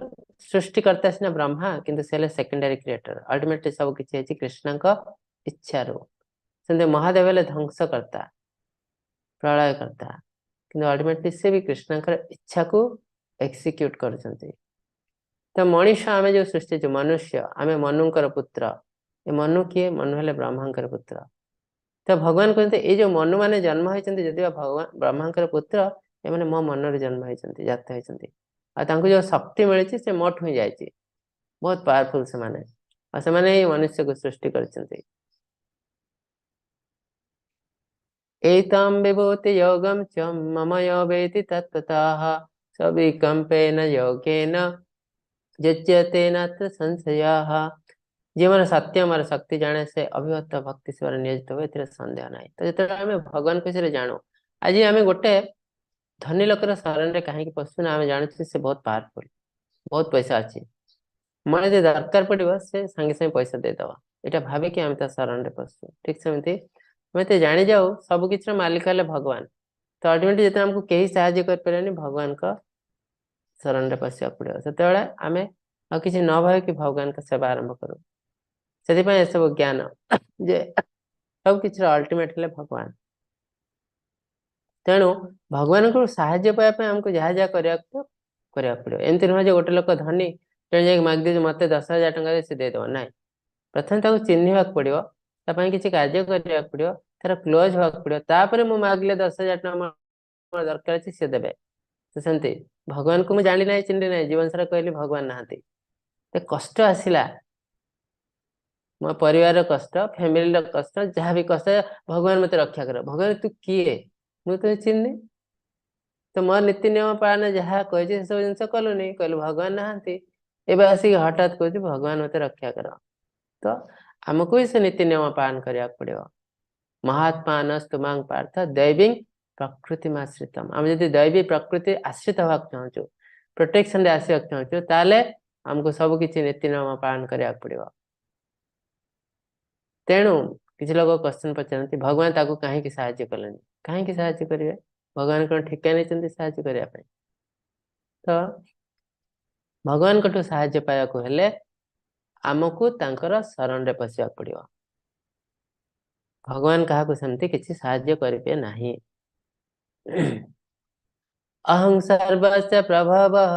ସୃଷ୍ଟିକର୍ତ୍ତା ସିନା ବ୍ରହ୍ମା, କିନ୍ତୁ ସେ ହେଲେ ସେକେଣ୍ଡାରୀ କ୍ରିଏଟର। ଅଲ୍ଟିମେଟଲି ସବୁ କିଛି ହେଇଛି କୃଷ୍ଣଙ୍କ ଇଚ୍ଛାରୁ। ସେମିତି ମହାଦେବ ହେଲେ ଧ୍ୱଂସକର୍ତ୍ତା, ପ୍ରଳୟକର୍ତ୍ତା, କିନ୍ତୁ ଅଲ୍ଟିମେଟଲି ସେ ବି କୃଷ୍ଣଙ୍କର ଇଚ୍ଛାକୁ ଏକ୍ସିକ୍ୟୁଟ କରୁଛନ୍ତି। ତ ମଣିଷ ଆମେ ଯୋଉ ସୃଷ୍ଟି ହେଇଛୁ ମନୁଷ୍ୟ, ଆମେ ମନୁଙ୍କର ପୁତ୍ର। ଏ ମନୁ କିଏ? ମନୁ ହେଲେ ବ୍ରହ୍ମାଙ୍କର ପୁତ୍ର। ତ ଭଗବାନ କୁହନ୍ତି ଏଇ ଯୋଉ ମନୁ ମାନେ ଜନ୍ମ ହେଇଛନ୍ତି, ଯଦି ବା ଭଗବାନ ବ୍ରହ୍ମାଙ୍କର ପୁତ୍ର, ଏମାନେ ମୋ ମନରେ ଜନ୍ମ ହେଇଛନ୍ତି, ଜାତ ହେଇଛନ୍ତି, ଆଉ ତାଙ୍କୁ ଯୋଉ ଶକ୍ତି ମିଳିଛି ସେ ମୋଠୁ ହିଁ ଯାଇଛି। ବହୁତ ପାୱାରଫୁଲ ସେମାନେ, ଆଉ ସେମାନେ ହିଁ ମନୁଷ୍ୟକୁ ସୃଷ୍ଟି କରିଛନ୍ତି। ଏତାಂ ବିଭୂତି ଯୋଗಂ ଚ ମମ ୟୋ ବେତି ତତ୍ତ୍ୱତଃ ସବିକମ୍ପେନ ଯୋଗେନ ଯୁଜ୍ୟତେ ନାତ୍ର ସଂଶୟଃ। ଯିଏ ମୋର ସତ୍ୟ ମୋର ଶକ୍ତି ଜାଣେ, ସେ ଅଭିଭକ୍ତ ଭକ୍ତି ସେବାରେ ନିୟୋଜିତ ହୁଏ, ଏଥିରେ ସନ୍ଦେହ ନାହିଁ। ତ ଯେତେବେଳେ ଆମେ ଭଗବାନଙ୍କ ବିଷୟରେ ଜାଣୁ, ଆଜି ଆମେ ଗୋଟେ ଧନୀ ଲୋକର ଶରଣରେ କାହିଁକି ପଶୁ ନା, ଆମେ ଜାଣୁଛୁ ସେ ବହୁତ ପାୱାରଫୁଲ, ବହୁତ ପଇସା ଅଛି, ମୋର ଯଦି ଦରକାର ପଡିବ ସେ ସାଙ୍ଗେ ସାଙ୍ଗେ ପଇସା ଦେଇଦବ, ଏଇଟା ଭାବିକି ଆମେ ତା ଶରଣରେ ପଶୁ। ଠିକ ସେମିତି ଆମେ ତ ଜାଣିଯାଉ ସବୁ କିଛିର ମାଲିକ ହେଲେ ଭଗବାନ, ତ ଅଲ୍ଟିମେଟଲି ଯେତେବେଳେ ଆମକୁ କେହି ସାହାଯ୍ୟ କରିପାରିବେନି, ଭଗବାନଙ୍କ ଶରଣରେ ପଶିବାକୁ ପଡିବ। ସେତେବେଳେ ଆମେ ଆଉ କିଛି ନ ଭାବିକି ଭଗବାନଙ୍କ ସେବା ଆରମ୍ଭ କରୁ। ସେଥିପାଇଁ ଏସବୁ ଜ୍ଞାନ ଯେ ସବୁ କିଛିର ଅଲ୍ଟିମେଟ ହେଲେ ଭଗବାନ। ତେଣୁ ଭଗବାନଙ୍କୁ ସାହାଯ୍ୟ ପାଇବା ପାଇଁ ଆମକୁ ଯାହା ଯାହା କରିବାକୁ କରିବାକୁ ପଡିବ। ଏମିତି ନୁହେଁ ଯେ ଗୋଟେ ଲୋକ ଧନୀ ତେଣୁ ଯାଇକି ମାଗିଦେଉଛି ମତେ 10,000 ଟଙ୍କା ଦେ, ସେ ଦେଇଦବ। ନାଇଁ, ପ୍ରଥମେ ତାକୁ ଚିହ୍ନିବାକୁ ପଡିବ, ତା ପାଇଁ କିଛି କାର୍ଯ୍ୟ କରିବାକୁ ପଡିବ, ତାର କ୍ଲୋଜ ହବାକୁ ପଡିବ, ତାପରେ ମୁଁ ମାଗିଲେ 10,000 ଟଙ୍କା ମୋର ଦରକାର ଅଛି, ସେ ଦେବେ। ତ ସେମିତି ଭଗବାନଙ୍କୁ ମୁଁ ଜାଣି ନାହିଁ, ଚିହ୍ନି ନାହିଁ, ଜୀବନ ସାରା କହିଲି ଭଗବାନ ନାହାନ୍ତି। ତ କଷ୍ଟ ଆସିଲା, ମୋ ପରିବାରର କଷ୍ଟ, ଫ୍ୟାମିଲିର କଷ୍ଟ, ଯାହାବି କଷ୍ଟ, ଭଗବାନ ମତେ ରକ୍ଷା କର। ଭଗବାନ ତୁ କିଏ, ମୁଁ ତ ଚିହ୍ନି, ତ ମୋର ନୀତି ନିୟମ ପାଳନ ଯାହା କହିଛି ସେସବୁ ଜିନିଷ କଲୁନି, କହିଲୁ ଭଗବାନ ନାହାନ୍ତି, ଏବେ ଆସିକି ହଠାତ୍ କହୁଛି ଭଗବାନ ମତେ ରକ୍ଷା କର। ତ ଆମକୁ ବି ସେ ନୀତି ନିୟମ ପାଳନ କରିବାକୁ ପଡିବ। ମହାତ୍ମାନସ୍ତୁମାଂ ପାର୍ଥ ଦୈବୀଂ ପ୍ରକୃତିମାଶ୍ରିତମ। ଆମେ ଯଦି ଦୈବୀ ପ୍ରକୃତି ଆଶ୍ରିତ ହବାକୁ ଚାହୁଁଛୁ, ପ୍ରୋଟେକ୍ସନରେ ଆସିବାକୁ ଚାହୁଁଛୁ, ତାହେଲେ ଆମକୁ ସବୁ କିଛି ନୀତି ନିୟମ ପାଳନ କରିବାକୁ ପଡିବ। ତେଣୁ କିଛି ଲୋକ କ୍ୱେଶ୍ଚନ ପଚାରନ୍ତି, ଭଗବାନ ତାକୁ କାହିଁକି ସାହାଯ୍ୟ କଲେନି? କାହିଁକି ସାହାଯ୍ୟ କରିବେ? ଭଗବାନ କଣ ଠିକା ନେଇଛନ୍ତି ସାହାଯ୍ୟ କରିବା ପାଇଁ? ତ ଭଗବାନଙ୍କଠୁ ସାହାଯ୍ୟ ପାଇବାକୁ ହେଲେ ଆମକୁ ତାଙ୍କର ଶରଣରେ ପଶିବାକୁ ପଡିବ। ଭଗବାନ କାହାକୁ ସେମିତି କିଛି ସାହାଯ୍ୟ କରିବେ ନାହିଁ। ଅହଂ ସର୍ବସ୍ୟ ପ୍ରଭବଃ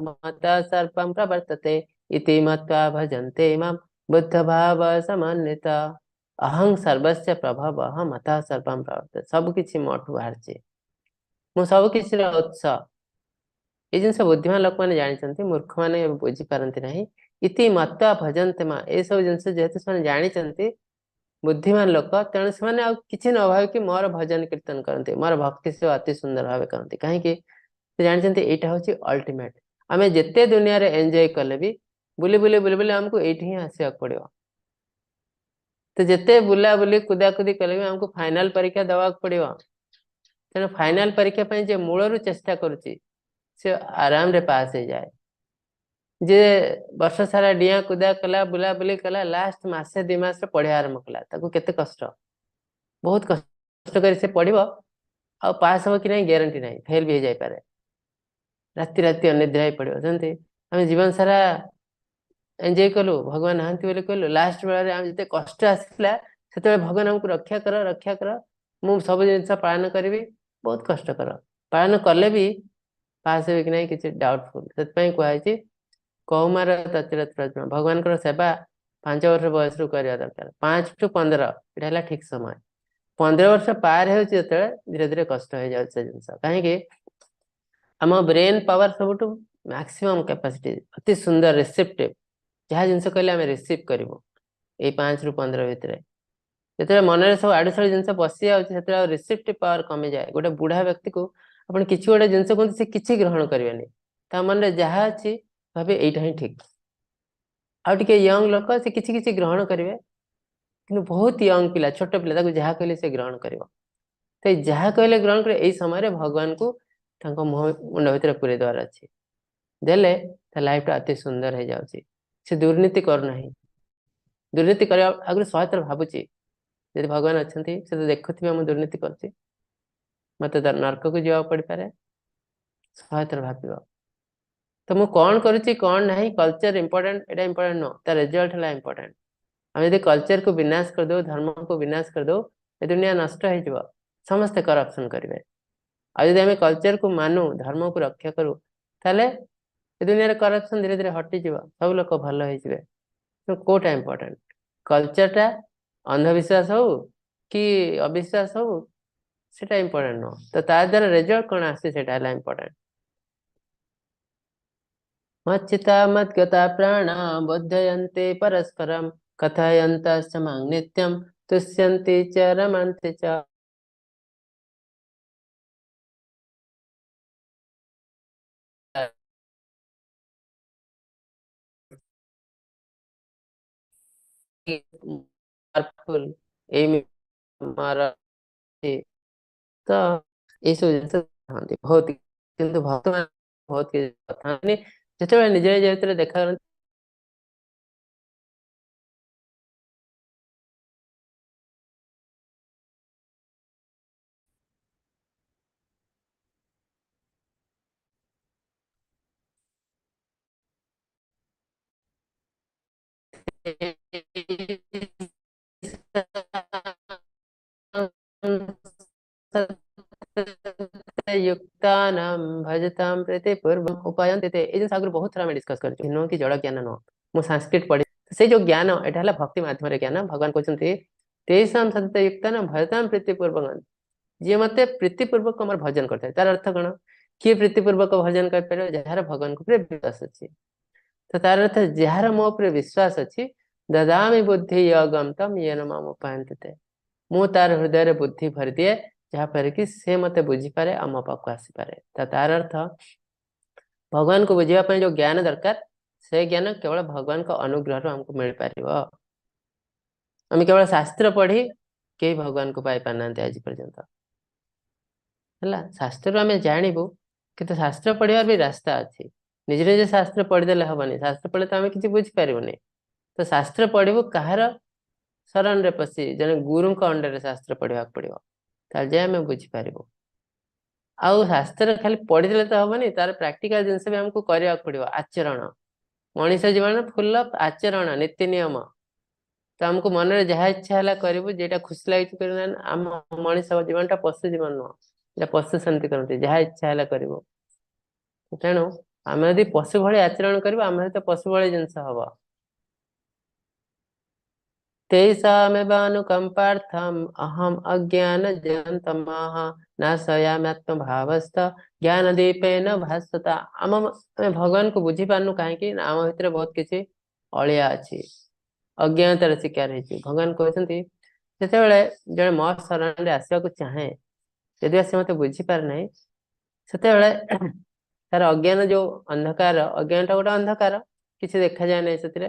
ମତଃ ସର୍ପଂ ପ୍ରବର୍ତ୍ତତେ ଇତି ମତ୍ୱା ଭଜନ୍ତେ ମାಂ ବୁଦ୍ଧ ଭାବ ସମନ୍ୱିତ। ଅହଂ ସର୍ବସ୍ୟ ପ୍ରଭବଃ ମତଃ ସର୍ପଂ ପ୍ରବର୍ତ୍ତତେ। ସବୁ କିଛି ମୋଠୁ ବାହାରିଛି, ମୁଁ ସବୁ କିଛିର ଉତ୍ସ। ଏଇ ଜିନିଷ ବୁଦ୍ଧିମାନ ଲୋକମାନେ ଜାଣିଛନ୍ତି, ମୂର୍ଖମାନେ ବୁଝିପାରନ୍ତି ନାହିଁ। ଇତି ମତ୍ୱା ଭଜନ୍ତେ ମା, ଏସବୁ ଜିନିଷ ଯେହେତୁ ସେମାନେ ଜାଣିଛନ୍ତି ବୁଦ୍ଧିମାନ ଲୋକ, ତେଣୁ ସେମାନେ ଆଉ କିଛି ନ ଭାବିକି ମୋର ଭଜନ କୀର୍ତ୍ତନ କରନ୍ତି, ମୋର ଭକ୍ତି ସେବା ଅତି ସୁନ୍ଦର ଭାବେ କରନ୍ତି। କାହିଁକି ସେ ଜାଣିଛନ୍ତି ଏଇଟା ହଉଛି ଅଲ୍ଟିମେଟ। ଆମେ ଯେତେ ଦୁନିଆରେ ଏନ୍ଜୟ କଲେ ବି ବୁଲି ବୁଲି ବୁଲି ବୁଲି ଆମକୁ ଏଇଠି ହିଁ ଆସିବାକୁ ପଡିବ। ତ ଯେତେ ବୁଲାବୁଲି କୁଦାକୁଦି କଲେ ବି ଆମକୁ ଫାଇନାଲ ପରୀକ୍ଷା ଦେବାକୁ ପଡିବ। ତେଣୁ ଫାଇନାଲ ପରୀକ୍ଷା ପାଇଁ ଯେ ମୂଳରୁ ଚେଷ୍ଟା କରୁଛି ସେ ଆରାମରେ ପାସ୍ ହେଇଯାଏ। ଯେ ବର୍ଷ ସାରା ଡିଆଁ କୁଦା କଲା, ବୁଲାବୁଲି କଲା, ଲାଷ୍ଟ ମାସେ 2 ମାସରେ ପଢିବା ଆରମ୍ଭ କଲା, ତାକୁ କେତେ କଷ୍ଟ, ବହୁତ କଷ୍ଟ କରି ସେ ପଢିବ, ଆଉ ପାସ୍ ହବ କି ନାହିଁ ଗ୍ୟାରେଣ୍ଟି ନାହିଁ, ଫେଲ ବି ହେଇଯାଇପାରେ, ରାତି ରାତି ଅନିଦ୍ରା ହେଇ ପଡିବ। ସେମିତି ଆମେ ଜୀବନ ସାରା ଏନ୍ଜୟ କଲୁ, ଭଗବାନ ନାହାନ୍ତି ବୋଲି କହିଲୁ, ଲାଷ୍ଟ ବେଳରେ ଆମେ ଯେତେ କଷ୍ଟ ଆସିଲା ସେତେବେଳେ ଭଗବାନ ଆମକୁ ରକ୍ଷା କର, ରକ୍ଷା କର, ମୁଁ ସବୁ ଜିନିଷ ପାଳନ କରିବି, ବହୁତ କଷ୍ଟ କର, ପାଳନ କଲେ ବି ପାସ୍ ହେବେ କି ନାହିଁ କିଛି ଡାଉଟଫୁଲ। ସେଥିପାଇଁ କୁହାଯାଇଛି କୌମାର ତଚିରତ ପ୍ରଜ୍ञା, ଭଗବାନଙ୍କର ସେବା 5 ବର୍ଷ ବୟସରୁ କରିବା ଦରକାର। 5 ଟୁ 15 ଏଇଟା ହେଲା ଠିକ ସମୟ। 15 ବର୍ଷ ପାର ହେଉଛି ଯେତେବେଳେ ଧୀରେ ଧୀରେ କଷ୍ଟ ହେଇଯାଉଛି ସେ ଜିନିଷ। କାହିଁକି ଆମ ବ୍ରେନ୍ ପାୱାର ସବୁଠୁ ମ୍ୟାକ୍ସିମମ୍ କାପାସିଟି, ଅତି ସୁନ୍ଦର ରିସିପ୍ଟିଭ, ଯାହା ଜିନିଷ କହିଲେ ଆମେ ରିସିଭ୍ କରିବୁ ଏଇ 5 ରୁ 15 ଭିତରେ। ଯେତେବେଳେ ମନରେ ସବୁ ଆଡୁ ସାଡୁ ଜିନିଷ ପଶି ଯାଉଛି ସେତେବେଳେ ଆଉ ରିସିପ୍ଟିଭ ପାୱାର କମିଯାଏ। ଗୋଟେ ବୁଢା ବ୍ୟକ୍ତିକୁ ଆପଣ କିଛି ଗୋଟେ ଜିନିଷ କୁହନ୍ତୁ ସେ କିଛି ଗ୍ରହଣ କରିବେନି, ତା ମନରେ ଯାହା ଅଛି ଭାବେ ଏଇଟା ହିଁ ଠିକ। ଆଉ ଟିକେ ୟଙ୍ଗ ଲୋକ ସେ କିଛି କିଛି ଗ୍ରହଣ କରିବେ, କିନ୍ତୁ ବହୁତ ୟଙ୍ଗ ପିଲା, ଛୋଟ ପିଲା, ତାକୁ ଯାହା କହିଲେ ସେ ଗ୍ରହଣ କରିବ। ତ ଯାହା କହିଲେ ଗ୍ରହଣ କରିବ, ଏଇ ସମୟରେ ଭଗବାନଙ୍କୁ ତାଙ୍କ ମୁହଁ ମୁଣ୍ଡ ଭିତରେ ପୁରେଇ ଦେବାର ଅଛି, ଦେଲେ ତା ଲାଇଫଟା ଅତି ସୁନ୍ଦର ହେଇଯାଉଛି। ସେ ଦୁର୍ନୀତି କରୁନାହିଁ, ଦୁର୍ନୀତି କରିବା ଆଗରୁ 100 ଥର ଭାବୁଛି, ଯଦି ଭଗବାନ ଅଛନ୍ତି ସେ ତ ଦେଖୁଥିବେ ମୁଁ ଦୁର୍ନୀତି କରୁଛି, ମତେ ତ ନର୍କକୁ ଯିବାକୁ ପଡିପାରେ, 100 ଥର ଭାବିବ। ତ ମୁଁ କଣ କରୁଛି କଣ ନାହିଁ, କଲଚର ଇମ୍ପୋର୍ଟାଣ୍ଟ, ଏଇଟା ଇମ୍ପୋର୍ଟାଣ୍ଟ ନୁହଁ, ତା ରେଜଲ୍ଟ ହେଲା ଇମ୍ପୋର୍ଟାଣ୍ଟ। ଆମେ ଯଦି କଲଚରକୁ ବିନାଶ କରିଦଉ, ଧର୍ମକୁ ବିନାଶ କରିଦଉ, ଏ ଦୁନିଆ ନଷ୍ଟ ହେଇଯିବ, ସମସ୍ତେ କରପସନ କରିବେ। ଆଉ ଯଦି ଆମେ କଲଚରକୁ ମାନୁ, ଧର୍ମକୁ ରକ୍ଷା କରୁ, ତାହେଲେ ଏ ଦୁନିଆରେ କରପସନ ଧୀରେ ଧୀରେ ହଟିଯିବ, ସବୁ ଲୋକ ଭଲ ହେଇଯିବେ। ତ କୋଉଟା ଇମ୍ପୋର୍ଟାଣ୍ଟ? କଲଚରଟା ଅନ୍ଧବିଶ୍ୱାସ ହଉ କି ଅବିଶ୍ୱାସ ହଉ, ସେଟା ଇମ୍ପୋର୍ଟାଣ୍ଟ ନୁହଁ। ତ ତା ଦ୍ୱାରା ରେଜଲ୍ଟ କଣ ଆସୁଛି ସେଇଟା ହେଲା ଇମ୍ପୋର୍ଟାଣ୍ଟ। ମଚ୍ଚିତା ମଦ୍ଗତା ପ୍ରାଣ ବୋଧୟନ୍ତେ ପରସ୍ପରମ୍ କଥୟନ୍ତଶ୍ଚ ମାଂ ନିତ୍ୟಂ ତୁଷ୍ୟନ୍ତି ଚ ରମନ୍ତି ଚ। ତ ଏଇସବୁ ଜିନିଷ ଥାନ୍ତି ବହୁତ, କିନ୍ତୁ ଭକ୍ତମାନେ ବହୁତ କିଛି ଥାନ୍ତି। ଯେତେବେଳେ ନିଜ ନିଜ ଭିତରେ ଦେଖା କରନ୍ତି, युक्तानां भजतां प्रीतिपूर्वं उपायन्ति ते। ଏଇ ଜିନିଷ ଆଗରୁ ବହୁତ ଥର ଆମେ ଡିସ୍କସ୍ କରିଛୁ। ନୁହଁ କି ଜଡ଼ ଜ୍ଞାନ ନୁହଁ, ମୁଁ ସାଂସ୍କ୍ରିଟ ପଢି ସେଇ ଯୋଉ ଜ୍ଞାନ, ଏଇଟା ହେଲା ଭକ୍ତି ମାଧ୍ୟମରେ ଜ୍ଞାନ। ଭଗବାନ କହୁଛନ୍ତି ତେଷାଂ ସତତ ୟୁକ୍ତାନାଂ ଭଜତାଂ ପ୍ରୀତିପୂର୍ବକ, ଯିଏ ମତେ ପ୍ରୀତିପୂର୍ବକ ମୋର ଭଜନ କରିଥାଏ। ତାର ଅର୍ଥ କଣ? କିଏ ପ୍ରୀତିପୂର୍ବକ ଭଜନ କରିପାରିବ? ଯାହାର ଭଗବାନଙ୍କ ଉପରେ ବିଶ୍ୱାସ ଅଛି। ତ ତାର ଅର୍ଥ ଯାହାର ମୋ ଉପରେ ବିଶ୍ୱାସ ଅଛି, ଦଦାମି ବୁଦ୍ଧି ୟୋଗମ୍ ତମ୍ ୟେନ ମାମ୍ ଉପାୟନ୍ତି ତେ, ମୁଁ ତାର ହୃଦୟରେ ବୁଦ୍ଧି ଭରିଦିଏ ଯାହାଫଳରେ କି ସେ ମତେ ବୁଝିପାରେ ଆଉ ମୋ ପାଖକୁ ଆସିପାରେ। ତ ତାର ଅର୍ଥ ଭଗବାନଙ୍କୁ ବୁଝିବା ପାଇଁ ଯୋଉ ଜ୍ଞାନ ଦରକାର, ସେ ଜ୍ଞାନ କେବଳ ଭଗବାନଙ୍କ ଅନୁଗ୍ରହରୁ ଆମକୁ ମିଳିପାରିବ। ଆମେ କେବଳ ଶାସ୍ତ୍ର ପଢି କେହି ଭଗବାନଙ୍କୁ ପାଇପାରୁନାହାନ୍ତି ଆଜି ପର୍ଯ୍ୟନ୍ତ। ହେଲା, ଶାସ୍ତ୍ରରୁ ଆମେ ଜାଣିବୁ, କିନ୍ତୁ ଶାସ୍ତ୍ର ପଢିବାର ବି ରାସ୍ତା ଅଛି। ନିଜେ ନିଜେ ଶାସ୍ତ୍ର ପଢିଦେଲେ ହବନି, ଶାସ୍ତ୍ର ପଢିଲେ ତ ଆମେ କିଛି ବୁଝିପାରିବୁନି। ତ ଶାସ୍ତ୍ର ପଢିବୁ କାହାର ଶରଣରେ ପଶି, ଜଣେ ଗୁରୁଙ୍କ ଅଣ୍ଡରରେ ଶାସ୍ତ୍ର ପଢିବାକୁ ପଡିବ, ତାହେଲେ ଯାଇ ଆମେ ବୁଝିପାରିବୁ। ଆଉ ଶାସ୍ତ୍ର ଖାଲି ପଢିଦେଲେ ତ ହବନି, ତାର ପ୍ରାକ୍ଟିକାଲ ଜିନିଷ ବି ଆମକୁ କରିବାକୁ ପଡିବ। ଆଚରଣ, ମଣିଷ ଜୀବନ ଫୁଲ ଅଫ ଆଚରଣ, ନୀତି ନିୟମ। ତ ଆମକୁ ମନରେ ଯାହା ଇଚ୍ଛା ହେଲା କରିବୁ, ଯେଟା ଖୁସି ଲାଗୁଛି କରିବୁ। ଆମ ମଣିଷ ଜୀବନଟା ପଶୁ ଜୀବନ ନୁହଁ, ଏଟା ପଶୁ ସେମିତି କରନ୍ତି, ଯାହା ଇଚ୍ଛା ହେଲା କରିବୁ। ତେଣୁ ଆମେ ଯଦି ପଶୁ ଭଳି ଆଚରଣ କରିବୁ, ଆମ ସହିତ ପଶୁ ଭଳି ଜିନିଷ ହବ। ତେଷାମେବାନୁକମ୍ପାର୍ଥମ୍ ଅହମ୍ ଅଜ୍ଞାନ ଜନ୍ତମାଃ ନାଶୟାମ୍ୟାତ୍ମଭାବସ୍ଥ ଜ୍ଞାନଦୀପେନ ଭାସ୍ୱତା। ଆମେ ଭଗବାନଙ୍କୁ ବୁଝିପାରୁନୁ କାହିଁକି ନା ଆମ ଭିତରେ ବହୁତ କିଛି ଅଳିଆ ଅଛି, ଅଜ୍ଞାନତାର ଶିକାର ହେଇଛୁ। ଭଗବାନ କହୁଛନ୍ତି ଯେତେବେଳେ ଜଣେ ମୋ ଶରଣରେ ଆସିବାକୁ ଚାହେଁ, ଯଦି ସେ ମତେ ବୁଝିପାରେ ନାହିଁ, ସେତେବେଳେ ତାର ଅଜ୍ଞାନ ଯୋଉ ଅନ୍ଧକାର, ଅଜ୍ଞାନଟା ଗୋଟେ ଅନ୍ଧକାର, କିଛି ଦେଖାଯାଏ ନାହିଁ ସେଥିରେ,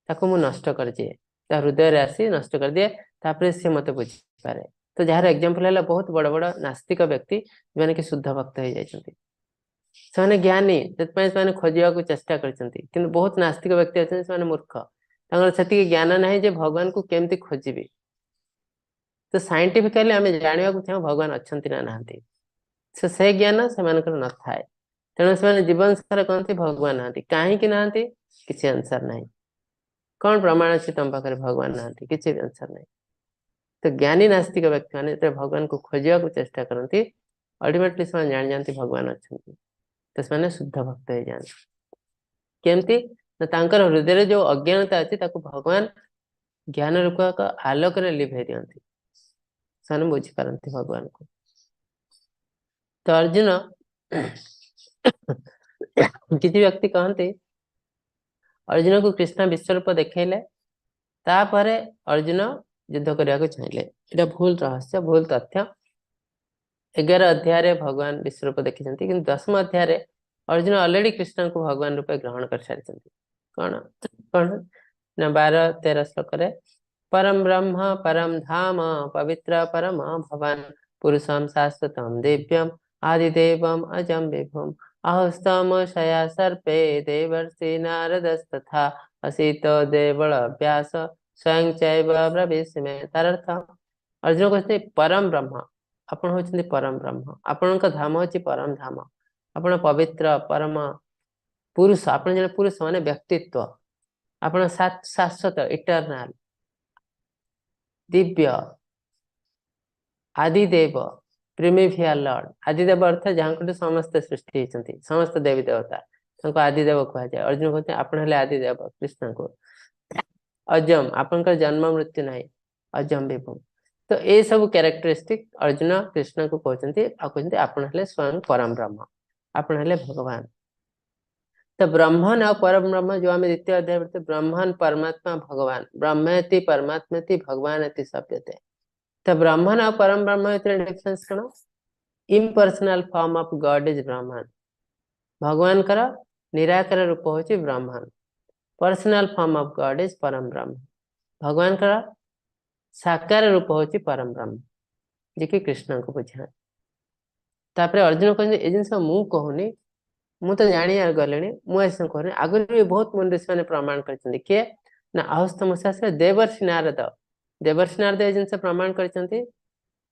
ତାକୁ ମୁଁ ନଷ୍ଟ କରିଦିଏ, ତା ହୃଦୟରେ ଆସି ନଷ୍ଟ କରିଦିଏ, ତାପରେ ସେ ମତେ ବୁଝିପାରେ। ତ ଯାହାର ଏକ୍ଜାମ୍ପଲ ହେଲା ବହୁତ ବଡ ବଡ ନାସ୍ତିକ ବ୍ୟକ୍ତି ଯେଉଁମାନେ କି ଶୁଦ୍ଧ ଭକ୍ତ ହେଇଯାଇଛନ୍ତି, ସେମାନେ ଜ୍ଞାନୀ, ସେଥିପାଇଁ ସେମାନେ ଖୋଜିବାକୁ ଚେଷ୍ଟା କରିଛନ୍ତି। କିନ୍ତୁ ବହୁତ ନାସ୍ତିକ ବ୍ୟକ୍ତି ଅଛନ୍ତି ସେମାନେ ମୂର୍ଖ, ତାଙ୍କର ସେତିକି ଜ୍ଞାନ ନାହିଁ ଯେ ଭଗବାନଙ୍କୁ କେମିତି ଖୋଜିବି। ତ ସାଇଣ୍ଟିଫିକାଲି ଆମେ ଜାଣିବାକୁ ଚାହୁଁ ଭଗବାନ ଅଛନ୍ତି ନା ନାହାନ୍ତି, ସେ ଜ୍ଞାନ ସେମାନଙ୍କର ନଥାଏ। ତେଣୁ ସେମାନେ ଜୀବନ ସାରା କହନ୍ତି ଭଗବାନ ନାହାନ୍ତି। କାହିଁକି ନାହାନ୍ତି କିଛି ଆନ୍ସର ନାହିଁ। କଣ ପ୍ରମାଣ ଅଛି ତମ ପାଖରେ ଭଗବାନ ନାହାନ୍ତି? କିଛି ଆନ୍ସର ନାହିଁ। ତ ଜ୍ଞାନୀ ନାସ୍ତିକ ବ୍ୟକ୍ତି ମାନେ ଯେତେବେଳେ ଭଗବାନଙ୍କୁ ଖୋଜିବାକୁ ଚେଷ୍ଟା କରନ୍ତି, ଅଲ୍ଟିମେଟଲି ସେମାନେ ଜାଣିଯାଆନ୍ତି ଭଗବାନ ଅଛନ୍ତି। ତ ସେମାନେ ଶୁଦ୍ଧ ଭକ୍ତ ହେଇଯାଆନ୍ତି। କେମିତି ନା ତାଙ୍କର ହୃଦୟରେ ଯୋଉ ଅଜ୍ଞାନତା ଅଛି ତାକୁ ଭଗବାନ ଜ୍ଞାନ ରୂପକ ଏକ ଆଲୋକରେ ଲିଭେଇ ଦିଅନ୍ତି, ସେମାନେ ବୁଝିପାରନ୍ତି ଭଗବାନଙ୍କୁ। ତ ଅର୍ଜୁନ, କିଛି ବ୍ୟକ୍ତି କହନ୍ତି ଅର୍ଜୁନକୁ କୃଷ୍ଣ ବିଶ୍ୱରୂପ ଦେଖେଇଲେ, ତାପରେ ଅର୍ଜୁନ ଯୁଦ୍ଧ କରିବାକୁ ଚାହିଁଲେ। ଏଇଟା ଭୁଲ ରହସ୍ୟ, ଭୁଲ ତଥ୍ୟ। 11 ଅଧ୍ୟାୟରେ ଭଗବାନ ବିଶ୍ୱରୂପ ଦେଖିଛନ୍ତି, କିନ୍ତୁ 10ମ ଅଧ୍ୟାୟରେ ଅର୍ଜୁନ ଅଲରେଡି କୃଷ୍ଣଙ୍କୁ ଭଗବାନ ରୂପେ ଗ୍ରହଣ କରିସାରିଛନ୍ତି। କଣ କଣ ନା 12-13 ଶ୍ଲୋକରେ ପରମ ବ୍ରହ୍ମ ପରମ ଧାମ ପବିତ୍ର ପରମ ଭବାନ ପୁରୁଷମ ଶାଶ୍ୱତମ ଦିବ୍ୟମ ଆଦିଦେବମ ଅଜମ ବିଭୁମ ଆହୁସ୍ତମଶୟା ସର୍ପେ ଦେବର୍ଷି ନାରଦସ୍ତଥା ଅସିତ ଦେବଳ ବ୍ୟାସ ସ୍ୱୟଂ ଚୈବ ବ୍ରବୀଷ୍ମେ। ତାର ଅର୍ଥ ଅର୍ଜୁନ କହୁଛନ୍ତି ପରମ ବ୍ରହ୍ମ, ଆପଣ ହଉଛନ୍ତି ପରମ ବ୍ରହ୍ମ, ଆପଣଙ୍କ ଧାମ ହଉଛି ପରମ ଧାମ, ଆପଣ ପବିତ୍ର ପରମ ପୁରୁଷ, ଆପଣ ଜଣେ ପୁରୁଷ ମାନେ ବ୍ୟକ୍ତିତ୍ୱ, ଆପଣ ଶାଶ୍ୱତ ଇଟରନାଲ, ଦିବ୍ୟ, ଆଦିଦେବ, ପ୍ରିମିଭିଆଲ ଲର୍ଡ। ଆଦିଦେବ ଅର୍ଥ ଯାହାଙ୍କଠୁ ସମସ୍ତେ ସୃଷ୍ଟି ହେଇଛନ୍ତି, ସମସ୍ତ ଦେବୀ ଦେବତା, ତାଙ୍କୁ ଆଦିଦେବ କୁହାଯାଏ। ଅର୍ଜୁନ କହୁଛନ୍ତି ଆପଣ ହେଲେ ଆଦିଦେବ କୃଷ୍ଣଙ୍କୁ। ଅଜମ, ଆପଣଙ୍କର ଜନ୍ମ ମୃତ୍ୟୁ ନାହିଁ, ଅଜମ ବିଭୁ। ତ ଏଇ ସବୁ କ୍ୟାରେକ୍ଟରିଷ୍ଟିକ ଅର୍ଜୁନ କୃଷ୍ଣଙ୍କୁ କହୁଛନ୍ତି, ଆଉ କହୁଛନ୍ତି ଆପଣ ହେଲେ ସ୍ୱୟଂ ପରମ ବ୍ରହ୍ମ, ଆପଣ ହେଲେ ଭଗବାନ। ତ ବ୍ରହ୍ମନ ଆଉ ପରମ ବ୍ରହ୍ମ ଯୋଉ ଆମେ ଦ୍ୱିତୀୟ ଅଧ୍ୟାୟ ପଢିଛେ, ବ୍ରହ୍ମନ ପରମାତ୍ମା ଭଗବାନ, ବ୍ରହ୍ମେତି ପରମାତ୍ମେତି ଭଗବାନ ଏତି ସଭ୍ୟତେ। ତ ବ୍ରହ୍ମନ ଆଉ ପରମ ବ୍ରହ୍ମ ଭିତରେ ଡିଫରେନ୍ସ କଣ? Impersonal form of God is Brahman. ଭଗବାନଙ୍କର ନିରାକାର ରୂପ ହଉଛି ବ୍ରହ୍ମନ। Personal form of God is ପରମ ବ୍ରହ୍ମ। ଭଗବାନଙ୍କର ସାକାର ରୂପ ହଉଛି ପରମ ବ୍ରହ୍ମ, ଯିଏକି କୃଷ୍ଣଙ୍କୁ ବୁଝାଏ। ତାପରେ ଅର୍ଜୁନ କହୁଛନ୍ତି ଏ ଜିନିଷ ମୁଁ କହୁନି, ମୁଁ ତ ଜାଣି ଗଲିଣି, ମୁଁ ଏସବୁ କହୁନି, ଆଗରୁ ବି ବହୁତ ମୁନି ଋଷି ମାନେ ପ୍ରମାଣ କରିଛନ୍ତି। କିଏ ନା ଆହୁସ୍ତ ଶାସ୍ତ୍ର ଦେବର୍ଷି ନାରଦ, ଦେବର୍ଷି ନାରଦ ଏ ଜିନିଷ ପ୍ରମାଣ କରିଛନ୍ତି।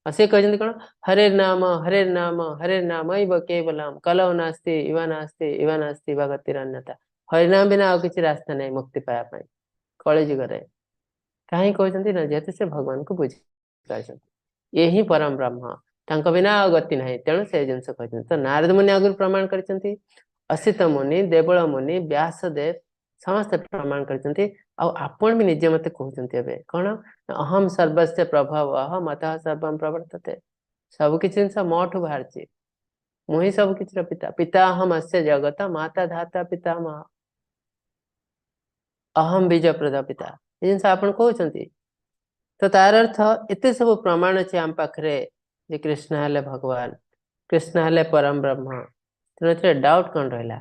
ଆଉ ସେ କହିଛନ୍ତି କଣ? ହରେ ନାମ ହରେ ନାମ ହରେ ନାମ ଇବ କେବଲମ କଲौ ନାସ୍ତି ଇବ ନାସ୍ତି ଇବ ନାସ୍ତି ଇବ ଗତିର ଅନ୍ୟଥା। ହରିନାମ ବିନା ଆଉ କିଛି ରାସ୍ତା ନାହିଁ ମୁକ୍ତି ପାଇବା ପାଇଁ କଳି ଯୁଗରେ। କାହିଁ କହୁଛନ୍ତି ନା ଯେହେତୁ ସେ ଭଗବାନଙ୍କୁ ବୁଝିପାରିଛନ୍ତି, ଏ ହିଁ ପରମ ବ୍ରହ୍ମ, ତାଙ୍କ ବିନା ଆଉ ଗତି ନାହିଁ, ତେଣୁ ସେ ଜିନିଷ କହିଛନ୍ତି। ତ ନାରଦ ମୁନି ଆଗରୁ ପ୍ରମାଣ କରିଛନ୍ତି, ଅସିତ ମୁନି, ଦେବଳ ମୁନି, ବ୍ୟାସଦେବ ସମସ୍ତେ ପ୍ରମାଣ କରିଛନ୍ତି। ଆଉ ଆପଣ ବି ନିଜେ ମତେ କହୁଛନ୍ତି ଏବେ କଣ? ଅହମ ସର୍ବସ୍ୟ ପ୍ରଭବ ମତଃ ସର୍ବಂ ପ୍ରବର୍ତ୍ତତେ। ସବୁ କିଛି ଜିନିଷ ମୋଠୁ ବାହାରିଛି, ମୁଁ ହିଁ ସବୁ କିଛିର ପିତା। ପିତା ଅହମ ଅସ୍ୟ ଜଗତ ମାତା ଧାତା ପିତାମହ ଅହମ ବୀଜ ପ୍ରଦ ପିତା। ଏ ଜିନିଷ ଆପଣ କହୁଛନ୍ତି। ତ ତାର ଅର୍ଥ ଏତେ ସବୁ ପ୍ରମାଣ ଅଛି ଆମ ପାଖରେ ଯେ କୃଷ୍ଣ ହେଲେ ଭଗବାନ, କୃଷ୍ଣ ହେଲେ ପରମ ବ୍ରହ୍ମ। ତେଣୁ ଏଥିରେ ଡାଉଟ କଣ ରହିଲା?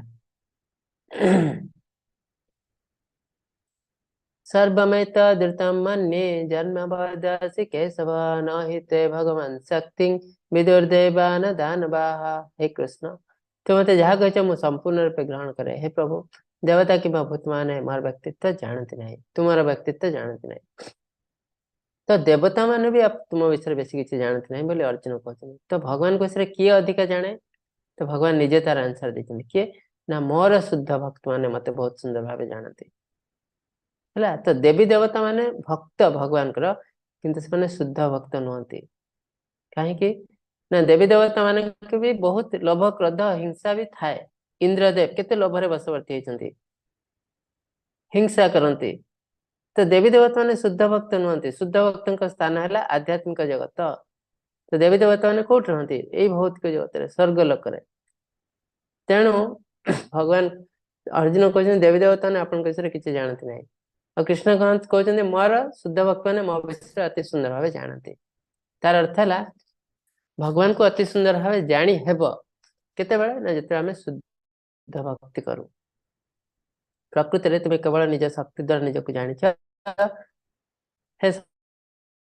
ସର୍ବମେତଦୃतं ମନ୍ୟେ ଜନ୍ମ ବଦସି କେଶବ ନ ହି ତେ ଭଗବାନ ଶକ୍ତିଂ ବିଦୁର୍ଦେବା ନ ଦାନବାଃ। ହେ କୃଷ୍ଣ, ତୁ ମତେ ଯାହା କହିଛ ମୁଁ ସମ୍ପୂର୍ଣ୍ଣ ରୂପେ ଗ୍ରହଣ କରେ। ହେ ପ୍ରଭୁ, ଦେବତା କିମ୍ବା ଭୂତମାନେ ମୋର ବ୍ୟକ୍ତିତ୍ୱ ଜାଣନ୍ତି ନାହିଁ, ତୁମର ବ୍ୟକ୍ତିତ୍ୱ ଜାଣନ୍ତି ନାହିଁ। ତ ଦେବତା ମାନେ ବି ତୁମ ବିଷୟରେ ବେଶୀ କିଛି ଜାଣନ୍ତି ନାହିଁ ବୋଲି ଅର୍ଜୁନ କହୁଛନ୍ତି। ତ ଭଗବାନଙ୍କ ବିଷୟରେ କିଏ ଅଧିକା ଜାଣେ? ତ ଭଗବାନ ନିଜେ ତାର ଆନ୍ସର ଦେଇଛନ୍ତି। କିଏ ନା ମୋର ଶୁଦ୍ଧ ଭକ୍ତ ମାନେ ମତେ ବହୁତ ସୁନ୍ଦର ଭାବେ ଜାଣନ୍ତି। ହେଲା, ତ ଦେବୀ ଦେବତା ମାନେ ଭକ୍ତ ଭଗବାନଙ୍କର, କିନ୍ତୁ ସେମାନେ ଶୁଦ୍ଧ ଭକ୍ତ ନୁହନ୍ତି। କାହିଁକି ନା ଦେବୀ ଦେବତା ମାନଙ୍କୁ ବି ବହୁତ ଲୋଭ କ୍ରୋଧ ହିଂସା ବି ଥାଏ। ଇନ୍ଦ୍ରଦେବ କେତେ ଲୋଭରେ ବଶବର୍ତ୍ତୀ ହେଇଛନ୍ତି, ହିଂସା କରନ୍ତି। ତ ଦେବୀ ଦେବତା ମାନେ ଶୁଦ୍ଧ ଭକ୍ତ ନୁହନ୍ତି। ଶୁଦ୍ଧ ଭକ୍ତଙ୍କ ସ୍ଥାନ ହେଲା ଆଧ୍ୟାତ୍ମିକ ଜଗତ। ତ ଦେବୀ ଦେବତା ମାନେ କୋଉଠି ରହନ୍ତି? ଏଇ ଭୌତିକ ଜଗତରେ, ସ୍ୱର୍ଗ ଲୋକରେ। ତେଣୁ ଭଗବାନ ଅର୍ଜୁନ କହୁଛନ୍ତି ଦେବୀ ଦେବତା ମାନେ ଆପଣଙ୍କ ବିଷୟରେ କିଛି ଜାଣନ୍ତି ନାହିଁ। ଆଉ କୃଷ୍ଣ କହୁଛନ୍ତି ମୋର ଶୁଦ୍ଧ ଭକ୍ତ ମାନେ ମୋ ବିଷୟରେ ଅତି ସୁନ୍ଦର ଭାବେ ଜାଣନ୍ତି। ତାର ଅର୍ଥ ହେଲା ଭଗବାନଙ୍କୁ ଅତି ସୁନ୍ଦର ଭାବେ ଜାଣି ହେବ କେତେବେଳେ ନା ଯେତେବେଳେ ଆମେ ଶୁଦ୍ଧ ଭକ୍ତି କରୁ। ପ୍ରକୃତିରେ ତୁମେ କେବଳ ନିଜ ଶକ୍ତି ଦ୍ୱାରା ନିଜକୁ ଜାଣିଛ। ହେ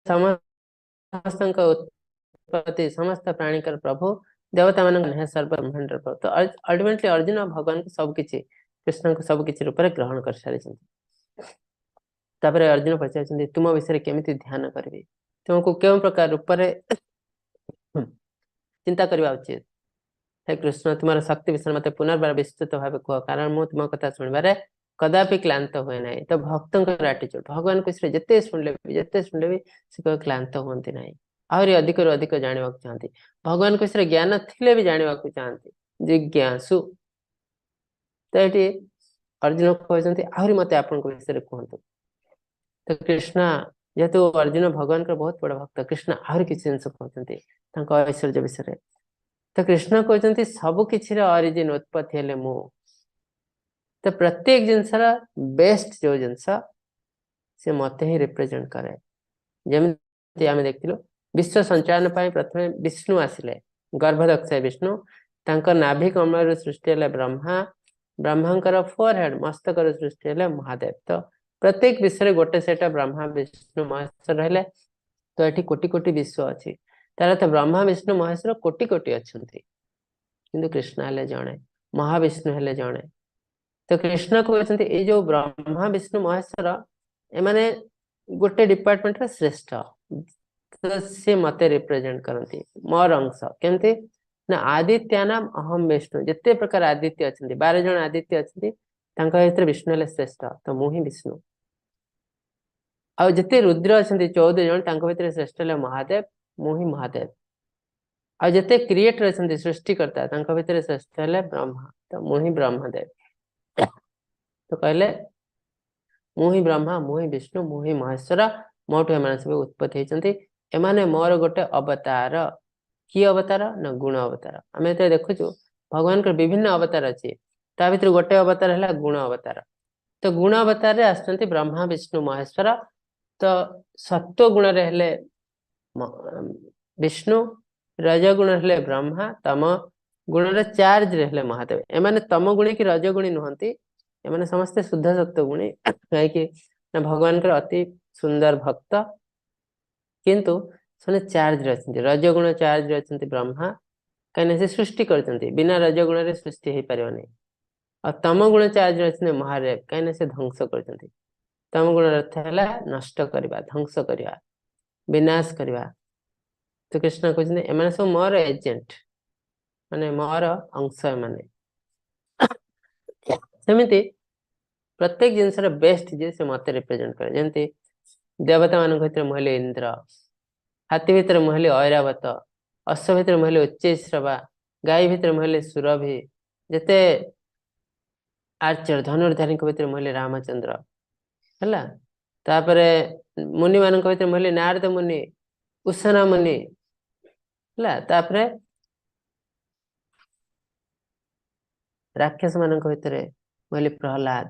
ସମସ୍ତଙ୍କ ଉତ୍ପତ୍ତି, ସମସ୍ତ ପ୍ରାଣୀଙ୍କର ପ୍ରଭୁ, ଦେବତା ମାନଙ୍କ ହେ ସର୍ବ ବ୍ରହ୍ମାଣ୍ଡର ପ୍ରଭୁ। ତ ଅଲ୍ଟିମେଟଲି ଅର୍ଜୁନ ଭଗବାନଙ୍କୁ ସବୁ କିଛି, କୃଷ୍ଣଙ୍କୁ ସବୁ କିଛି ରୂପରେ ଗ୍ରହଣ କରିସାରିଛନ୍ତି। ତାପରେ ଅର୍ଜୁନ ପଚାରୁଛନ୍ତି ତୁମ ବିଷୟରେ କେମିତି ଧ୍ୟାନ କରିବି, ତୁମକୁ କେଉଁ ପ୍ରକାର ରୂପରେ ଚିନ୍ତା କରିବା ଉଚିତ? ହେ କୃଷ୍ଣ, ତୁମର ଶକ୍ତି ବିଷୟରେ ମତେ ପୁନର୍ବାର ବିସ୍ତୃତ ଭାବେ କୁହ, କାରଣ ମୁଁ ତୁମ କଥା ଶୁଣିବାରେ କଦାପି କ୍ଳାନ୍ତ ହୁଏ ନାହିଁ। ତ ଭକ୍ତଙ୍କର ଆଟିଚ୍ୟୁଡ, ଭଗବାନଙ୍କ ବିଷୟରେ ଯେତେ ଶୁଣିଲେ ବି, ଯେତେ ଶୁଣିଲେ ବି ସେ କେବେ କ୍ଳାନ୍ତ ହୁଅନ୍ତି ନାହିଁ, ଆହୁରି ଅଧିକରୁ ଅଧିକ ଜାଣିବାକୁ ଚାହାନ୍ତି। ଭଗବାନଙ୍କ ବିଷୟରେ ଜ୍ଞାନ ଥିଲେ ବି ଜାଣିବାକୁ ଚାହାନ୍ତି, ଜିଜ୍ଞାସୁ। ତ ଏଠି ଅର୍ଜୁନ କହୁଛନ୍ତି ଆହୁରି ମତେ ଆପଣଙ୍କ ବିଷୟରେ କୁହନ୍ତୁ। ତ କୃଷ୍ଣ ଯେହେତୁ ଅର୍ଜୁନ ଭଗବାନଙ୍କର ବହୁତ ବଡ ଭକ୍ତ, କୃଷ୍ଣ ଆହୁରି କିଛି ଜିନିଷ କହୁଛନ୍ତି ତାଙ୍କ ଐଶ୍ୱର୍ଯ୍ୟ ବିଷୟରେ। ତ କୃଷ୍ଣ କହୁଛନ୍ତି ସବୁ କିଛିର ଅରିଜିନ, ଉତ୍ପତ୍ତି ହେଲେ ମୁଁ। ତ ପ୍ରତ୍ୟେକ ଜିନିଷର ବେଷ୍ଟ ଯୋଉ ଜିନିଷ ସେ ମତେ ହିଁ ରିପ୍ରେଜେଣ୍ଟ କରେ। ଯେମିତି ଆମେ ଦେଖିଥିଲୁ ବିଶ୍ୱ ସଞ୍ଚାଳନ ପାଇଁ ପ୍ରଥମେ ବିଷ୍ଣୁ ଆସିଲେ, ଗର୍ଭଦକ୍ଷ ବିଷ୍ଣୁ, ତାଙ୍କ ନାଭି କମଳରୁ ସୃଷ୍ଟି ହେଲେ ବ୍ରହ୍ମା, ବ୍ରହ୍ମାଙ୍କର ଫୋରହେଡ ମସ୍ତକରୁ ସୃଷ୍ଟି ହେଲେ ମହାଦେବ। ତ ପ୍ରତ୍ୟେକ ବିଶ୍ୱରେ ଗୋଟେ ସେଟା ବ୍ରହ୍ମା ବିଷ୍ଣୁ ମହେଶ୍ୱର ରହିଲେ। ତ ଏଠି କୋଟି କୋଟି ବିଶ୍ୱ ଅଛି, ତାର ତ ବ୍ରହ୍ମା ବିଷ୍ଣୁ ମହେଶ୍ୱର କୋଟି କୋଟି ଅଛନ୍ତି, କିନ୍ତୁ କୃଷ୍ଣ ହେଲେ ଜଣେ, ମହାବିଷ୍ଣୁ ହେଲେ ଜଣେ। ତ କୃଷ୍ଣ କହୁଛନ୍ତି ଏଇ ଯୋଉ ବ୍ରହ୍ମା ବିଷ୍ଣୁ ମହେଶ୍ୱର ଏମାନେ ଗୋଟେ ଡିପାର୍ଟମେଣ୍ଟର ଶ୍ରେଷ୍ଠ, ତ ସେ ମତେ ରିପ୍ରେଜେଣ୍ଟ କରନ୍ତି, ମୋର ଅଂଶ। କେମିତି ନା ଆଦିତ୍ୟ ନାମ ଅହମ ବିଷ୍ଣୁ, ଯେତେ ପ୍ରକାର ଆଦିତ୍ୟ ଅଛନ୍ତି, 12 ଜଣ ଆଦିତ୍ୟ ଅଛନ୍ତି, ତାଙ୍କ ଭିତରେ ବିଷ୍ଣୁ ହେଲେ ଶ୍ରେଷ୍ଠ, ତ ମୁଁ ହିଁ ବିଷ୍ଣୁ। ଆଉ ଯେତେ ରୁଦ୍ର ଅଛନ୍ତି 14 ଜଣ, ତାଙ୍କ ଭିତରେ ଶ୍ରେଷ୍ଠ ହେଲେ ମହାଦେବ, ମୁଁ ହିଁ ମହାଦେବ। ଆଉ ଯେତେ କ୍ରିଏଟର ଅଛନ୍ତି ସୃଷ୍ଟିକର୍ତ୍ତା, ତାଙ୍କ ଭିତରେ ଶ୍ରେଷ୍ଠ ହେଲେ ବ୍ରହ୍ମା, ତ ମୁଁ ହିଁ ବ୍ରହ୍ମଦେବ। ତ କହିଲେ ମୁଁ ହିଁ ବ୍ରହ୍ମା, ମୁଁ ହିଁ ବିଷ୍ଣୁ, ମୁଁ ହିଁ ମହେଶ୍ୱର, ମୋଠୁ ଏମାନେ ସବୁ ଉତ୍ପତ୍ତି ହେଇଛନ୍ତି। ଏମାନେ ମୋର ଗୋଟେ ଅବତାର। କି ଅବତାର? ନା ଗୁଣ ଅବତାର। ଆମେ ଯେତେବେଳେ ଦେଖୁଛୁ ଭଗବାନଙ୍କର ବିଭିନ୍ନ ଅବତାର ଅଛି, ତା ଭିତରୁ ଗୋଟେ ଅବତାର ହେଲା ଗୁଣ ଅବତାର। ତ ଗୁଣ ଅବତାରରେ ଆସୁଛନ୍ତି ବ୍ରହ୍ମା, ବିଷ୍ଣୁ, ମହେଶ୍ୱର। ତ ସତ୍ୱ ଗୁଣରେ ହେଲେ ବିଷ୍ଣୁ, ରଜଗୁଣ ହେଲେ ବ୍ରହ୍ମା, ତମ ଗୁଣର ଚାର୍ଜରେ ହେଲେ ମହାଦେବ। ଏମାନେ ତମ ଗୁଣୀ କି ରଜଗୁଣୀ ନୁହନ୍ତି, ଏମାନେ ସମସ୍ତେ ଶୁଦ୍ଧ ସତ୍ୱ ଗୁଣୀ। କାହିଁକି ନା ଭଗବାନଙ୍କର ଅତି ସୁନ୍ଦର ଭକ୍ତ, କିନ୍ତୁ ସେମାନେ ଚାର୍ଜରେ ଅଛନ୍ତି। ରଜଗୁଣ ଚାର୍ଜରେ ଅଛନ୍ତି ବ୍ରହ୍ମା, କାହିଁକିନା ସେ ସୃଷ୍ଟି କରିଛନ୍ତି, ବିନା ରଜଗୁଣରେ ସୃଷ୍ଟି ହେଇପାରିବନି। ଆଉ ତମ ଗୁଣ ଚାର୍ଜରେ ଅଛନ୍ତି ମହାଦେବ, କାହିଁକିନା ସେ ଧ୍ୱଂସ କରୁଛନ୍ତି। ତମ ଗୁଣର ଅର୍ଥ ହେଲା ନଷ୍ଟ କରିବା, ଧ୍ୱଂସ କରିବା, ବିନାଶ କରିବା। ତ କୃଷ୍ଣ କହୁଛନ୍ତି ଏମାନେ ସବୁ ମୋର ଏଜେଣ୍ଟ, ମାନେ ମୋର ଅଂଶ ଏମାନେ। ସେମିତି ପ୍ରତ୍ୟେକ ଜିନିଷର ବେଷ୍ଟ ଯିଏ ସେ ମତେ ରିପ୍ରେଜେଣ୍ଟ କରେ। ଯେମିତି ଦେବତା ମାନଙ୍କ ଭିତରେ ମୁଁ ହେଲି ଇନ୍ଦ୍ର, ହାତୀ ଭିତରେ ମୁଁ ହେଲି ଐରାବତ, ଅଶ୍ୱ ଭିତରେ ମୁଁ ହେଲି ଉଚ୍ଚୈଶ୍ରବା, ଗାଈ ଭିତରେ ମୁଁ ହେଲି ସୁରଭି, ଯେତେ ଆର୍ଚର ଧନୁର୍ଧାରୀଙ୍କ ଭିତରେ ମୁଁ ହେଲି ରାମଚନ୍ଦ୍ର, ହେଲା। ତାପରେ ମୁନି ମାନଙ୍କ ଭିତରେ ମୁଁ ହେଲି ନାରଦ ମୁନି, ଉସନା ମୁନି, ହେଲା। ତାପରେ ରାକ୍ଷସ ମାନଙ୍କ ଭିତରେ ମୁଁ ହେଲି ପ୍ରହ୍ଲାଦ,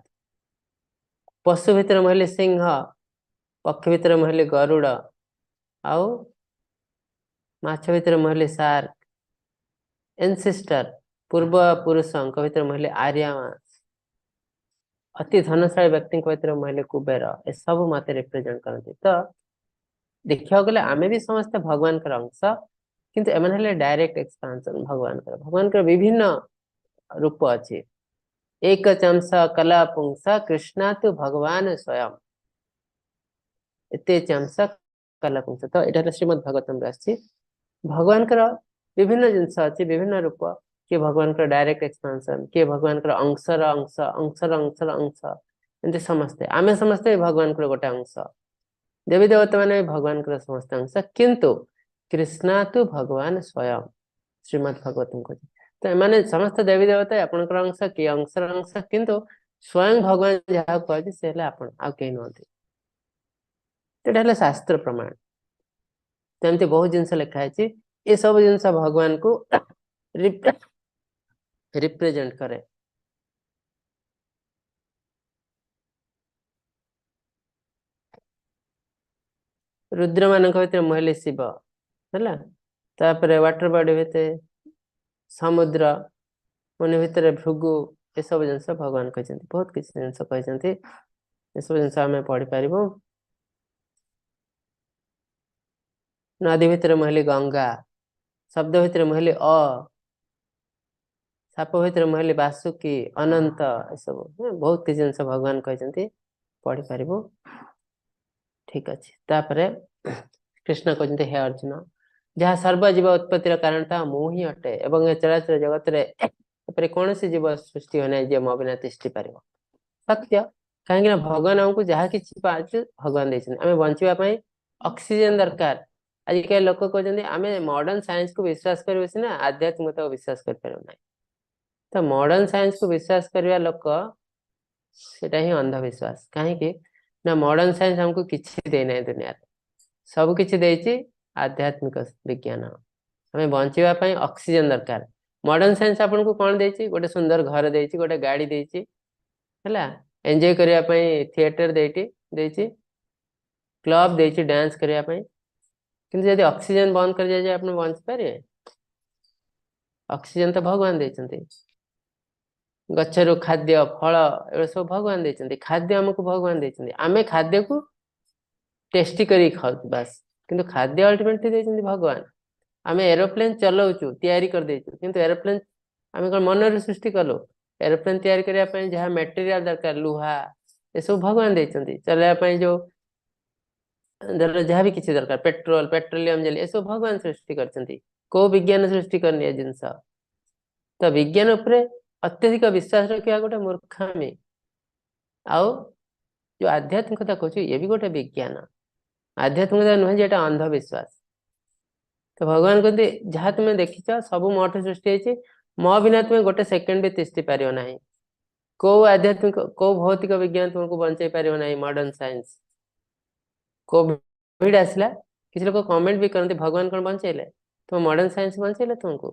ପଶୁ ଭିତରେ ମୁଁ ହେଲି ସିଂହ, ପକ୍ଷୀ ଭିତରେ ମୁଁ ହେଲି ଗରୁଡ଼, ଆଉ ମାଛ ଭିତରେ ମୁଁ ହେଲି ସାର୍କ, ଏନସିଷ୍ଟର ପୂର୍ବ ପୁରୁଷଙ୍କ ଭିତରେ ମୁଁ ହେଲି ଆର୍ୟମା, ଅତି ଧନଶାଳୀ ବ୍ୟକ୍ତିଙ୍କ ଭିତରେ ମୁଁ ହେଲି କୁବେର। ଏସବୁ ମତେ ରିପ୍ରେଜେଣ୍ଟ କରନ୍ତି। ତ ଦେଖିବାକୁ ଗଲେ ଆମେ ବି ସମସ୍ତେ ଭଗବାନଙ୍କର ଅଂଶ, କିନ୍ତୁ ଏମାନେ ହେଲେ ଡାଇରେକ୍ଟ ଏକ୍ସପାନସନ ଭଗବାନଙ୍କର। ଭଗବାନଙ୍କର ବିଭିନ୍ନ ରୂପ ଅଛି। ଏକ ଚାଂଶ କଲା ପୁଂସ କୃଷ୍ଣା ତୁ ଭଗବାନ ସ୍ୱୟଂ, ଏତେ ଚାଂଶ କଲା ପୁଂସ। ତ ଏଇଟା ହେଲା ଶ୍ରୀମଦ୍ ଭାଗବତମରେ ଆସିଛି। ଭଗବାନଙ୍କର ବିଭିନ୍ନ ଜିନିଷ ଅଛି, ବିଭିନ୍ନ ରୂପ। କିଏ ଭଗବାନଙ୍କର ଡାଇରେକ୍ଟ ଏକ୍ସପାନସନ, କିଏ ଭଗବାନଙ୍କର ଅଂଶର ଅଂଶ, ଅଂଶର ଅଂଶର ଅଂଶ, ଏମିତି ସମସ୍ତେ। ଆମେ ସମସ୍ତେ ଭଗବାନଙ୍କର ଗୋଟେ ଅଂଶ, ଦେବୀ ଦେବତା ମାନେ ଭଗବାନଙ୍କର ସମସ୍ତେ ଅଂଶ, କିନ୍ତୁ କୃଷ୍ଣା ତୁ ଭଗବାନ ସ୍ୱୟଂ, ଶ୍ରୀମଦ୍ ଭାଗବତମ କହୁଛି। ତ ଏମାନେ ସମସ୍ତ ଦେବୀ ଦେବତା ଆପଣଙ୍କର ଅଂଶ, କିଏ ଅଂଶର ଅଂଶ, କିନ୍ତୁ ସ୍ୱୟଂ ଭଗବାନ ଯାହାକୁ କୁହାଯାଉଛି ସେ ହେଲେ ଆପଣ, ଆଉ କେହି ନୁହନ୍ତି। ଏଇଟା ହେଲା ଶାସ୍ତ୍ର ପ୍ରମାଣ। ସେମିତି ବହୁତ ଜିନିଷ ଲେଖା ହେଇଛି। ଏସବୁ ଜିନିଷ ଭଗବାନଙ୍କୁ ରିପ୍ରେଜେଣ୍ଟ କରେ। ରୁଦ୍ର ମାନଙ୍କ ଭିତରେ ମୁଁ ହେଲି ଶିବ, ହେଲା। ତାପରେ ୱାଟର ବଡି ଭିତରେ ସମୁଦ୍ର, ମୁନି ଭିତରେ ଭୃଗୁ, ଏସବୁ ଜିନିଷ ଭଗବାନ କହିଛନ୍ତି। ବହୁତ କିଛି ଜିନିଷ କହିଛନ୍ତି, ଏସବୁ ଜିନିଷ ଆମେ ପଢିପାରିବୁ। ନଦୀ ଭିତରେ ମୁଁ ହେଲି ଗଙ୍ଗା, ଶବ୍ଦ ଭିତରେ ମୁଁ ହେଲି ଅ, ସାପ ଭିତରେ ମୁଁ ହେଲି ବାସୁକି, ଅନନ୍ତ, ଏସବୁ ବହୁତ କିଛି ଜିନିଷ ଭଗବାନ କହିଛନ୍ତି, ପଢିପାରିବୁ। ଠିକ ଅଛି। ତାପରେ କୃଷ୍ଣ କହୁଛନ୍ତି ହେ ଅର୍ଜୁନ, ଯାହା ସର୍ବ ଜୀବ ଉତ୍ପତ୍ତିର କାରଣ ତାହା ମୁଁ ହିଁ ଅଟେ, ଏବଂ ଏ ଚରାଚର ଜଗତରେ ଏପରି କୌଣସି ଜୀବ ସୃଷ୍ଟି ହୁଏ ନାହିଁ ଯିଏ ମୋ ବିନା ତିଷ୍ଠି ପାରିବ। ସତ୍ୟ, କାହିଁକି ନା ଭଗବାନ ଆମକୁ ଯାହା କିଛି ପାଉଛୁ ଭଗବାନ ଦେଇଛନ୍ତି। ଆମେ ବଞ୍ଚିବା ପାଇଁ ଅକ୍ସିଜେନ ଦରକାର। ଆଜିକାଲି ଲୋକ କହୁଛନ୍ତି ଆମେ ମଡର୍ଣ୍ଣ ସାଇନ୍ସକୁ ବିଶ୍ୱାସ କରିବୁ ସିନା, ଆଧ୍ୟାତ୍ମିକତାକୁ ବିଶ୍ୱାସ କରିପାରିବୁ ନାହିଁ। ତ ମଡର୍ଣ୍ଣ ସାଇନ୍ସକୁ ବିଶ୍ୱାସ କରିବା ଲୋକ, ସେଟା ହିଁ ଅନ୍ଧବିଶ୍ୱାସ। କାହିଁକି ନା ମଡର୍ଣ୍ଣ ସାଇନ୍ସ ଆମକୁ କିଛି ଦେଇନାହିଁ ଦୁନିଆରେ, ସବୁ କିଛି ଦେଇଛି ଆଧ୍ୟାତ୍ମିକ ବିଜ୍ଞାନ। ଆମେ ବଞ୍ଚିବା ପାଇଁ ଅକ୍ସିଜେନ ଦରକାର। ମଡର୍ଣ୍ଣ ସାଇନ୍ସ ଆପଣଙ୍କୁ କଣ ଦେଇଛି? ଗୋଟେ ସୁନ୍ଦର ଘର ଦେଇଛି, ଗୋଟେ ଗାଡି ଦେଇଛି, ହେଲା, ଏନ୍ଜୟ କରିବା ପାଇଁ ଥିଏଟର ଦେଇଛି, କ୍ଲବ ଦେଇଛି ଡ୍ୟାନ୍ସ କରିବା ପାଇଁ। କିନ୍ତୁ ଯଦି ଅକ୍ସିଜେନ ବନ୍ଦ କରିଦିଆଯାଏ ଆପଣ ବଞ୍ଚିପାରିବେ? ଅକ୍ସିଜେନ ତ ଭଗବାନ ଦେଇଛନ୍ତି। ଗଛରୁ ଖାଦ୍ୟ, ଫଳ, ଏଗୁଡ଼ା ସବୁ ଭଗବାନ ଦେଇଛନ୍ତି। ଖାଦ୍ୟ ଆମକୁ ଭଗବାନ ଦେଇଛନ୍ତି। ଆମେ ଖାଦ୍ୟକୁ ଟେଷ୍ଟି କରିକି ଖାଉଛୁ ବାସ୍, କିନ୍ତୁ ଖାଦ୍ୟ ଅଲ୍ଟିମେଟଲି ଦେଇଛନ୍ତି ଭଗବାନ। ଆମେ ଏରୋପ୍ଲେନ ଚଲାଉଛୁ, ତିଆରି କରିଦେଇଛୁ, କିନ୍ତୁ ଏରୋପ୍ଲେନ ଆମେ କଣ ମନରେ ସୃଷ୍ଟି କଲୁ? ଏରୋପ୍ଲେନ ତିଆରି କରିବା ପାଇଁ ଯାହା ମେଟେରିଆଲ ଦରକାର, ଲୁହା, ଏସବୁ ଭଗବାନ ଦେଇଛନ୍ତି। ଚଲେଇବା ପାଇଁ ଯୋଉ ଧର ଯାହା ବି କିଛି ଦରକାର, ପେଟ୍ରୋଲ, ପେଟ୍ରୋଲିୟମ ଜେଲି, ଏସବୁ ଭଗବାନ ସୃଷ୍ଟି କରିଛନ୍ତି। କୋଉ ବିଜ୍ଞାନ ସୃଷ୍ଟି କରିନି ଏ ଜିନିଷ? ତ ବିଜ୍ଞାନ ଉପରେ ଅତ୍ୟଧିକ ବିଶ୍ୱାସ ରଖିବା ଗୋଟେ ମୂର୍ଖାମି। ଆଉ ଯୋଉ ଆଧ୍ୟାତ୍ମିକତା କହୁଛୁ ଇଏ ବି ଗୋଟେ ବିଜ୍ଞାନ। ଆଧ୍ୟାତ୍ମିକତା ନୁହେଁ ଯେ ଏଟା ଅନ୍ଧବିଶ୍ୱାସ। ତ ଭଗବାନ କୁହନ୍ତି ଯାହା ତୁମେ ଦେଖିଛ ସବୁ ମୋଠୁ ସୃଷ୍ଟି ହେଇଛି, ମୋ ବିନା ତୁମେ ଗୋଟେ ସେକେଣ୍ଡ ବି ତିଷ୍ଠି ପାରିବ ନାହିଁ। କୋଉ ଆଧ୍ୟାତ୍ମିକ କୋଉ ଭୌତିକ ବିଜ୍ଞାନ ତୁମକୁ ବଞ୍ଚେଇ ପାରିବ ନାହିଁ। ମଡର୍ନ ସାଇନ୍ସ, କୋଭିଡ ଆସିଲା, କିଛି ଲୋକ କମେଣ୍ଟ ବି କରନ୍ତି ଭଗବାନ କଣ ବଞ୍ଚେଇଲେ, ତୁମ ମଡର୍ନ ସାଇନ୍ସ ବଞ୍ଚେଇଲେ ତୁମକୁ?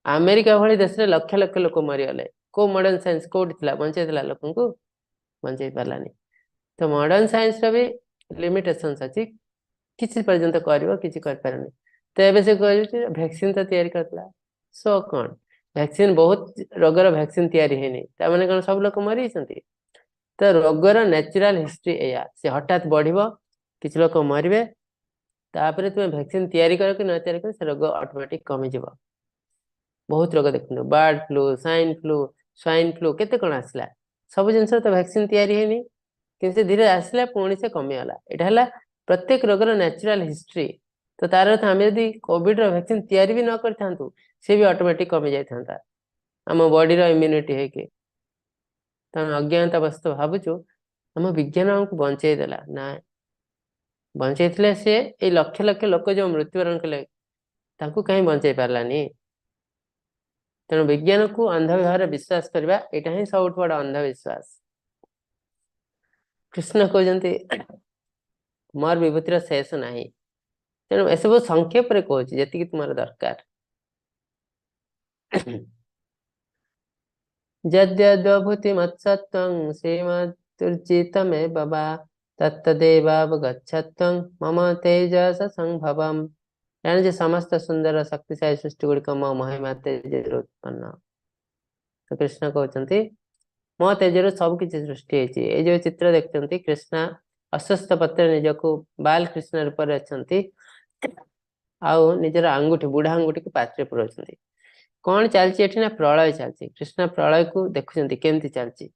ଆମେରିକା ଭଳି ଦେଶରେ ଲକ୍ଷ ଲକ୍ଷ ଲୋକ ମରିଗଲେ, କୋଉ ମଡର୍ନ ସାଇନ୍ସ କୋଉଠି ଥିଲା ବଞ୍ଚେଇଥିଲା ଲୋକଙ୍କୁ? ବଞ୍ଚେଇ ପାରିଲାନି। ତ ମଡର୍ନ ସାଇନ୍ସର ବି ଲିମିଟେସନ୍ସ ଅଛି, କିଛି ପର୍ଯ୍ୟନ୍ତ କରିବ, କିଛି କରିପାରୁନି। ତ ଏବେ ସେ କହୁଛି ଭ୍ୟାକ୍ସିନ ତ ତିଆରି କରିଥିଲା, ସୋ କଣ ଭ୍ୟାକ୍ସିନ, ବହୁତ ରୋଗର ଭ୍ୟାକ୍ସିନ ତିଆରି ହେଇନି, ତାମାନେ କଣ ସବୁ ଲୋକ ମରିଯାଇଛନ୍ତି? ତ ରୋଗର ନ୍ୟାଚୁରାଲ ହିଷ୍ଟ୍ରି ଏଇଆ, ସେ ହଠାତ୍ ବଢିବ, କିଛି ଲୋକ ମରିବେ, ତାପରେ ତୁମେ ଭ୍ୟାକ୍ସିନ ତିଆରି କର କି ନ ତିଆରି କର ସେ ରୋଗ ଅଟୋମେଟିକ କମିଯିବ। ବହୁତ ରୋଗ ଦେଖନ୍ତୁ, bird flu, swine flu, swine flu, କେତେ କଣ ଆସିଲା, ସବୁ ଜିନିଷ ତ ଭ୍ୟାକ୍ସିନ ତିଆରି ହେଇନି, କିନ୍ତୁ ସେ ଧୀରେ ଆସିଲା ପୁଣି ସେ କମିଗଲା। ଏଇଟା ହେଲା ପ୍ରତ୍ୟେକ ରୋଗର ନ୍ୟାଚୁରାଲ ହିଷ୍ଟ୍ରି। ତ ତାର ଅର୍ଥ ଆମେ ଯଦି କୋଭିଡ ର ଭ୍ୟାକ୍ସିନ ତିଆରି ବି ନ କରିଥାନ୍ତୁ ସେ ବି ଅଟୋମେଟିକ କମି ଯାଇଥାନ୍ତା ଆମ ବଡିର ଇମ୍ୟୁନିଟି ହେଇକି। ତ ଆମେ ଅଜ୍ଞାନତା ବଶତଃ ଭାବୁଛୁ ଆମ ବିଜ୍ଞାନ ଆମକୁ ବଞ୍ଚେଇ ଦେଲା, ନା ବଞ୍ଚେଇଥିଲେ ସେ ଏଇ ଲକ୍ଷ ଲକ୍ଷ ଲୋକ ଯୋଉ ମୃତ୍ୟୁବରଣ କଲେ ତାଙ୍କୁ କାହିଁ ବଞ୍ଚେଇ ପାରିଲାନି? ତେଣୁ ବିଜ୍ଞାନକୁ ଅନ୍ଧ ଭାବରେ ବିଶ୍ୱାସ କରିବା ଏଇଟା ହିଁ ସବୁଠୁ ବଡ ଅନ୍ଧବିଶ୍ୱାସ। କୃଷ୍ଣ କହୁଛନ୍ତି ମୋର ବିଭୂତିର ଶେଷ ନାହିଁ। ତେଣୁ ଏସବୁ ସଂକ୍ଷେପରେ କହୁଛି ଯେତିକି ତୁମର ଦରକାର। ଯଦ୍ୟଦ୍ଭୂତି ମତ୍ସତ୍ୱଂ ଶ୍ରୀମଦୁର୍ଜିତମେ ବାବା ତତ୍ତଦେବାବଗଚ୍ଛତ୍ୱଂ ମମ ତେଜସ ସମ୍ଭବମ୍। ଜାଣ ଯେ ସମସ୍ତ ସୁନ୍ଦର ଶକ୍ତିଶାଳୀ ସୃଷ୍ଟି ଗୁଡିକ ମୋ ମହିମା ତେଜରୁ ଉତ୍ପନ୍ନ। ତ କୃଷ୍ଣ କହୁଛନ୍ତି ମୋ ତେଜରୁ ସବୁ କିଛି ସୃଷ୍ଟି ହେଇଛି। ଏଇ ଯୋଉ ଚିତ୍ର ଦେଖୁଛନ୍ତି କୃଷ୍ଣ ଅଶ୍ୱତ୍ଥ ପତ୍ରରେ ନିଜକୁ ବାଲ କୃଷ୍ଣ ରୂପରେ ଅଛନ୍ତି, ଆଉ ନିଜର ଆଙ୍ଗୁଠି ବୁଢା ଆଙ୍ଗୁଠିକୁ ପାଟିରେ ପୁରଉଛନ୍ତି। କଣ ଚାଲିଛି ଏଠି ନା ପ୍ରଳୟ ଚାଲିଛି। କୃଷ୍ଣ ପ୍ରଳୟକୁ ଦେଖୁଛନ୍ତି କେମିତି ଚାଲିଛି।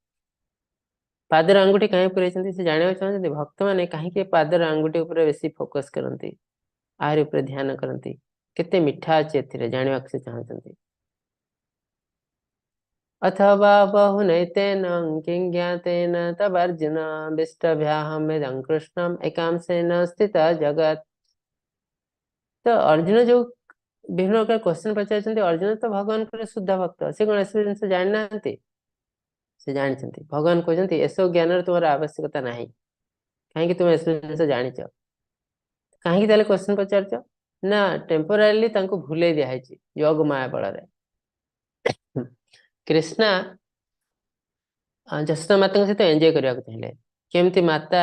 ପାଦର ଆଙ୍ଗୁଠି କାହିଁ ପୁରେଇଛନ୍ତି ସେ ଜାଣିବାକୁ ଚାହୁଁଛନ୍ତି। ଭକ୍ତମାନେ କାହିଁକି ପାଦର ଆଙ୍ଗୁଠି ଉପରେ ବେଶୀ ଫୋକସ କରନ୍ତି, ଆରି ଉପରେ ଧ୍ୟାନ କରନ୍ତି, କେତେ ମିଠା ଅଛି ଏଥିରେ ଜାଣିବାକୁ ସେ ଚାହୁଁଛନ୍ତି। ଅଥବା ବହୁନୈତେନ କିଂ ଜ୍ଞାତେନ ତବାର୍ଜୁନ ବିଷ୍ଟଭ୍ୟାହମିଦଂ କୃଷ୍ଣମ୍ ଏକାଂଶେନ ସ୍ଥିତ ଜଗତ୍। ତ ଅର୍ଜୁନ ଯୋଉ ବିଭିନ୍ନ ପ୍ରକାର କ୍ୱେଶ୍ଚନ ପଚାରୁଛନ୍ତି, ଅର୍ଜୁନ ତ ଭଗବାନଙ୍କର ଶୁଦ୍ଧ ଭକ୍ତ, ସେ କଣ ଏସବୁ ଜିନିଷ ଜାଣିନାହାନ୍ତି? ସେ ଜାଣିଛନ୍ତି। ଭଗବାନ କହୁଛନ୍ତି ଏସବୁ ଜ୍ଞାନର ତୁମର ଆବଶ୍ୟକତା ନାହିଁ, କାହିଁକି ତୁମେ ଏସବୁ ଜିନିଷ ଜାଣିଛ, କାହିଁକି ତାହେଲେ କ୍ୱେଶ୍ଚନ ପଚାରୁଛ? ନା ଟେମ୍ପୋରାରିଲି ତାଙ୍କୁ ଭୁଲେଇ ଦିଆହେଇଛି ଯୋଗ ମାୟା ବଳରେ। କୃଷ୍ଣ ଯଶୋଦା ମାତାଙ୍କ ସହିତ ଏନ୍ଜୟ କରିବାକୁ ଚାହିଁଲେ, କେମିତି ମାତା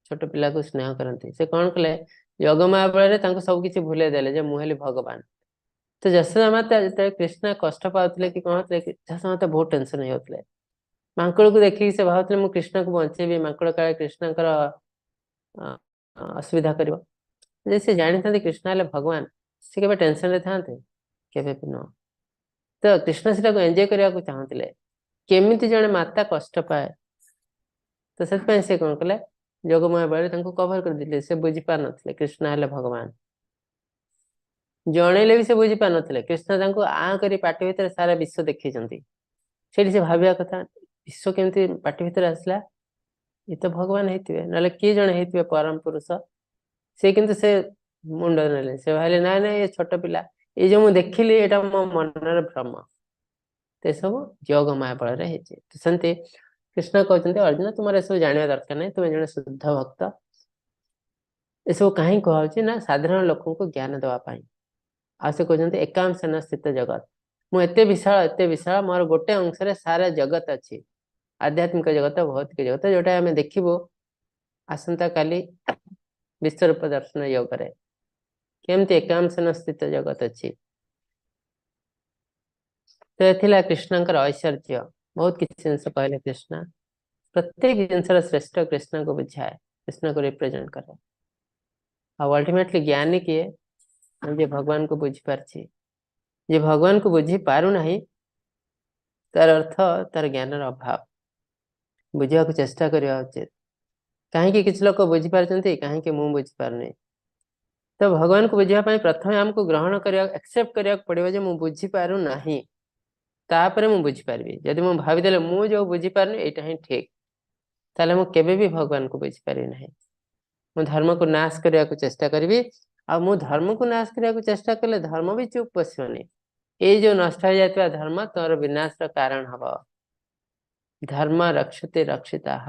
ଛୋଟ ପିଲାକୁ ସ୍ନେହ କରନ୍ତି। ସେ କଣ କଲେ, ଯୋଗ ମାୟା ବଳରେ ତାଙ୍କୁ ସବୁ କିଛି ଭୁଲେଇ ଦେଲେ ଯେ ମୁଁ ହେଲି ଭଗବାନ। ତ ଯଶୋଦା ମାତା ଯେତେବେଳେ କୃଷ୍ଣ କଷ୍ଟ ପାଉଥିଲେ କି କଣ ହଉଥିଲେ, ଯଶୋଦା ମାତା ବହୁତ ଟେନସନ ହେଇଯାଉଥିଲେ। ମାଙ୍କଡକୁ ଦେଖିକି ସେ ଭାବୁଥିଲେ ମୁଁ କୃଷ୍ଣକୁ ବଞ୍ଚେଇବି, ମାଙ୍କଡ କାଳେ କୃଷ୍ଣଙ୍କର ଅସୁବିଧା କରିବ। ଯଦି ସେ ଜାଣିଥାନ୍ତି କୃଷ୍ଣ ହେଲେ ଭଗବାନ, ସେ କେବେ ଟେନସନରେ ଥାନ୍ତେ? କେବେ ବି ନୁହଁ। ତ କୃଷ୍ଣ ସେଟାକୁ ଏନ୍ଜୟ କରିବାକୁ ଚାହୁଁଥିଲେ, କେମିତି ଜଣେ ମାତା କଷ୍ଟ ପାଏ। ତ ସେଥିପାଇଁ ସେ କଣ କଲେ, ଯୋଗମାୟା ବଳରେ ତାଙ୍କୁ କଭର କରିଦେଲେ। ସେ ବୁଝିପାରୁନଥିଲେ କୃଷ୍ଣ ହେଲେ ଭଗବାନ, ଜଣେଇଲେ ବି ସେ ବୁଝିପାରୁନଥିଲେ। କୃଷ୍ଣ ତାଙ୍କୁ ଆଁ କରି ପାଟି ଭିତରେ ସାରା ବିଶ୍ୱ ଦେଖେଇଛନ୍ତି। ସେଇଠି ସେ ଭାବିବା କଥା ବିଶ୍ୱ କେମିତି ପାଟି ଭିତରେ ଆସିଲା, ଏ ତ ଭଗବାନ ହେଇଥିବେ, ନହେଲେ କିଏ ଜଣେ ହେଇଥିବେ ପରମ ପୁରୁଷ। ସେ କିନ୍ତୁ ସେ ମୁଣ୍ଡ ନେଲେ, ସେ ଭାବିଲେ ନାଇଁ ନାଇଁ ଏ ଛୋଟ ପିଲା, ଏଇ ଯୋଉ ମୁଁ ଦେଖିଲି ଏଇଟା ମୋ ମନର ଭ୍ରମ। ତ ଏସବୁ ଯୋଗ ମାୟା ବଳରେ ହେଇଛି। ତ ସେମିତି କୃଷ୍ଣ କହୁଛନ୍ତି ଅର୍ଜୁନ ତୁମର ଏସବୁ ଜାଣିବା ଦରକାର ନାହିଁ, ତୁମେ ଜଣେ ଶୁଦ୍ଧ ଭକ୍ତ। ଏସବୁ କାହିଁ କୁହାହଉଛି ନା ସାଧାରଣ ଲୋକଙ୍କୁ ଜ୍ଞାନ ଦେବା ପାଇଁ। ଆଉ ସେ କହୁଛନ୍ତି ଏକାଂଶେନ ସ୍ଥିତ ଜଗତ, ମୁଁ ଏତେ ବିଶାଳ ଏତେ ବିଶାଳ, ମୋର ଗୋଟେ ଅଂଶରେ ସାରା ଜଗତ ଅଛି, ଆଧ୍ୟାତ୍ମିକ ଜଗତ ଭୌତିକ ଜଗତ, ଯୋଉଟା ଆମେ ଦେଖିବୁ ଆସନ୍ତା କାଲି ବିଶ୍ୱରୂପ ଦର୍ଶନ ଯୋଗରେ, କେମିତି ଏକାଂଶେନ ସ୍ଥିତ ଜଗତ ଅଛି। ତ ଥିଲା କୃଷ୍ଣଙ୍କର ଐଶ୍ୱର୍ଯ୍ୟ। ବହୁତ କିଛି ଜିନିଷ କହିଲେ କୃଷ୍ଣ, ପ୍ରତ୍ୟେକ ଜିନିଷର ଶ୍ରେଷ୍ଠ କୃଷ୍ଣକୁ ବୁଝାଏ, କୃଷ୍ଣକୁ ରିପ୍ରେଜେଣ୍ଟ କରେ। ଆଉ ଅଲ୍ଟିମେଟଲି ଜ୍ଞାନୀ କିଏ? ଯିଏ ଭଗବାନକୁ ବୁଝିପାରିଛି। ଯିଏ ଭଗବାନକୁ ବୁଝି ପାରୁନାହିଁ ତାର ଅର୍ଥ ତାର ଜ୍ଞାନର ଅଭାବ। ବୁଝିବାକୁ ଚେଷ୍ଟା କରିବା ଉଚିତ। କାହିଁକି କିଛି ଲୋକ ବୁଝିପାରୁଛନ୍ତି, କାହିଁକି ମୁଁ ବୁଝିପାରୁନି? ତ ଭଗବାନକୁ ବୁଝିବା ପାଇଁ ପ୍ରଥମେ ଆମକୁ ଗ୍ରହଣ କରିବା, ଆକ୍ସେପ୍ଟ କରିବାକୁ ପଡିବ ଯେ ମୁଁ ବୁଝିପାରୁନାହିଁ, ତାପରେ ମୁଁ ବୁଝିପାରିବି। ଯଦି ମୁଁ ଭାବିଦେଲେ ମୁଁ ଯୋଉ ବୁଝିପାରୁନି ଏଇଟା ହିଁ ଠିକ, ତାହେଲେ ମୁଁ କେବେ ବି ଭଗବାନଙ୍କୁ ବୁଝିପାରିବି ନାହିଁ। ମୁଁ ଧର୍ମକୁ ନାଶ କରିବାକୁ ଚେଷ୍ଟା କରିବି, ଆଉ ମୁଁ ଧର୍ମକୁ ନାଶ କରିବାକୁ ଚେଷ୍ଟା କଲେ ଧର୍ମ ବି ଚୁପ୍ ବସିବନି। ଏଇ ଯୋଉ ନଷ୍ଟ ହେଇଯାଇଥିବା ଧର୍ମ ତୋର ବିନାଶର କାରଣ ହବ। ଧର୍ମ ରକ୍ଷତେ ରକ୍ଷିତାଃ,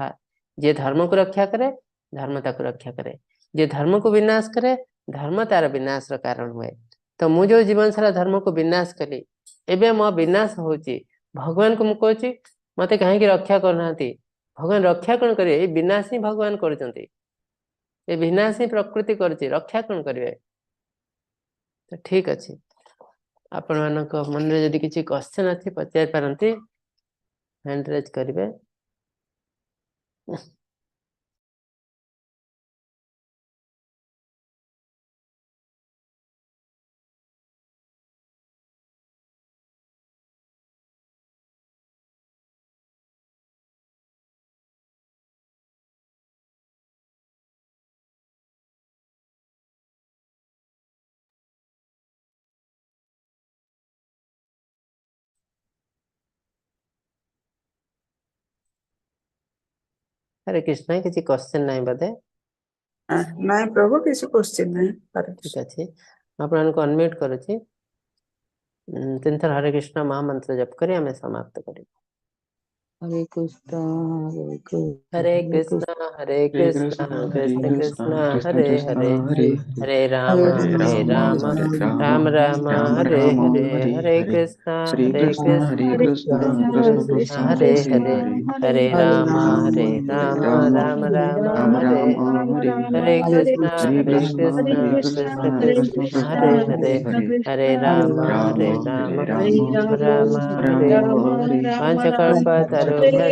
ଯିଏ ଧର୍ମକୁ ରକ୍ଷା କରେ ଧର୍ମ ତାକୁ ରକ୍ଷା କରେ, ଯିଏ ଧର୍ମକୁ ବିନାଶ କରେ ଧର୍ମ ତାର ବିନାଶର କାରଣ ହୁଏ। ତ ମୁଁ ଯୋଉ ଜୀବନ ସାରା ଧର୍ମକୁ ବିନାଶ କଲି, ଏବେ ମୋ ବିନାଶ ହଉଛି। ଭଗବାନଙ୍କୁ ମୁଁ କହୁଛି ମତେ କାହିଁକି ରକ୍ଷା କରୁନାହାନ୍ତି? ଭଗବାନ ରକ୍ଷା କଣ କରିବେ? ଏଇ ବିନାଶ ହିଁ ଭଗବାନ କରୁଛନ୍ତି, ଏ ବିନାଶ ହିଁ ପ୍ରକୃତି କରୁଛି, ରକ୍ଷା କଣ କରିବେ? ତ ଠିକ ଅଛି, ଆପଣମାନଙ୍କ ମନରେ ଯଦି କିଛି କ୍ୱେଶ୍ଚନ ଅଛି ପଚାରି ପାରନ୍ତି, ହ୍ୟାଣ୍ଡ ରେଜ୍ କରିବେ। ହରେ କୃଷ୍ଣ, କିଛି କ୍ୱେଶ୍ଚନ ନାହିଁ ବୋଧେ? ନାଇଁ ପ୍ରଭୁ, କିଛି କ୍ୱେଶ୍ଚନ ନାହିଁ। ଠିକ ଅଛି, ମୁଁ ଆପଣଙ୍କୁ ଅନମ୍ୟୁଟ କରୁଛି। ତିନିଥର ହରେ କୃଷ୍ଣ ମହାମନ୍ତ୍ର ଜପ କରି ଆମେ ସମାପ୍ତ କରିବୁ। ହରେ କୃଷ୍ଣ ହରେ ହରେ କୃଷ୍ଣ କୃଷ୍ଣ ହରେ କୃଷ୍ଣ ହରେ କୃଷ୍ଣ କୃଷ୍ଣ କୃଷ୍ଣ କୃଷ୍ଣ ହରେ କୃଷ୍ଣ ହରେ ହରେ ହରେ ରାମ ହରେ ହରେ ରାମ ରାମ ହରେ ରାମ ରାମ ରାମ ରାମ ହରେ ରାମ ହରେ ହରେ ହରେ ହରେ କୃଷ୍ଣ ଶ୍ରୀ ହରେ କୃଷ୍ଣ କୃଷ୍ଣ ହରେ କୃଷ୍ଣ କୃଷ୍ଣ କୃଷ୍ଣ କୃଷ୍ଣ କୃଷ୍ଣ ହରେ ହରେ ହରେ ହରେ ହରେ ହରେ ରାମ ରାମ ହରେ ହରେ ରାମ ରାମ ରାମ ରାମ ରାମ ହରେ ରାମ ହରେ ହରେ ହରେ ହରେ କୃଷ୍ଣ ହରେ ହରେ କୃଷ୍ଣ କୃଷ୍ଣ ହରେ କୃଷ୍ଣ କୃଷ୍ଣ କୃଷ୍ଣ କୃଷ୍ଣ କୃଷ୍ଣ ହରେ ହରେ ହରେ ହରେ ହରେ ରାମ ରାମ ହରେ ହରେ ରାମ ରାମ ରାମ ହରେ ରାମ ହରେ ହରେ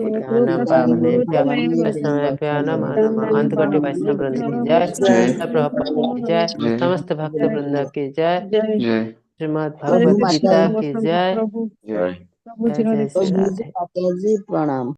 पतितानां पावनेभ्यः वैष्णवेभ्यः नमो नमः। अंतकोटि वैष्णव वृंद की जय, जय प्रभुपाद की जय, जय समस्त भक्त वृंद की जय, जय श्रीमद् प्रभु भगवत माता गीता की जय। जय जय जय श्री राधे। माता जी प्रणाम।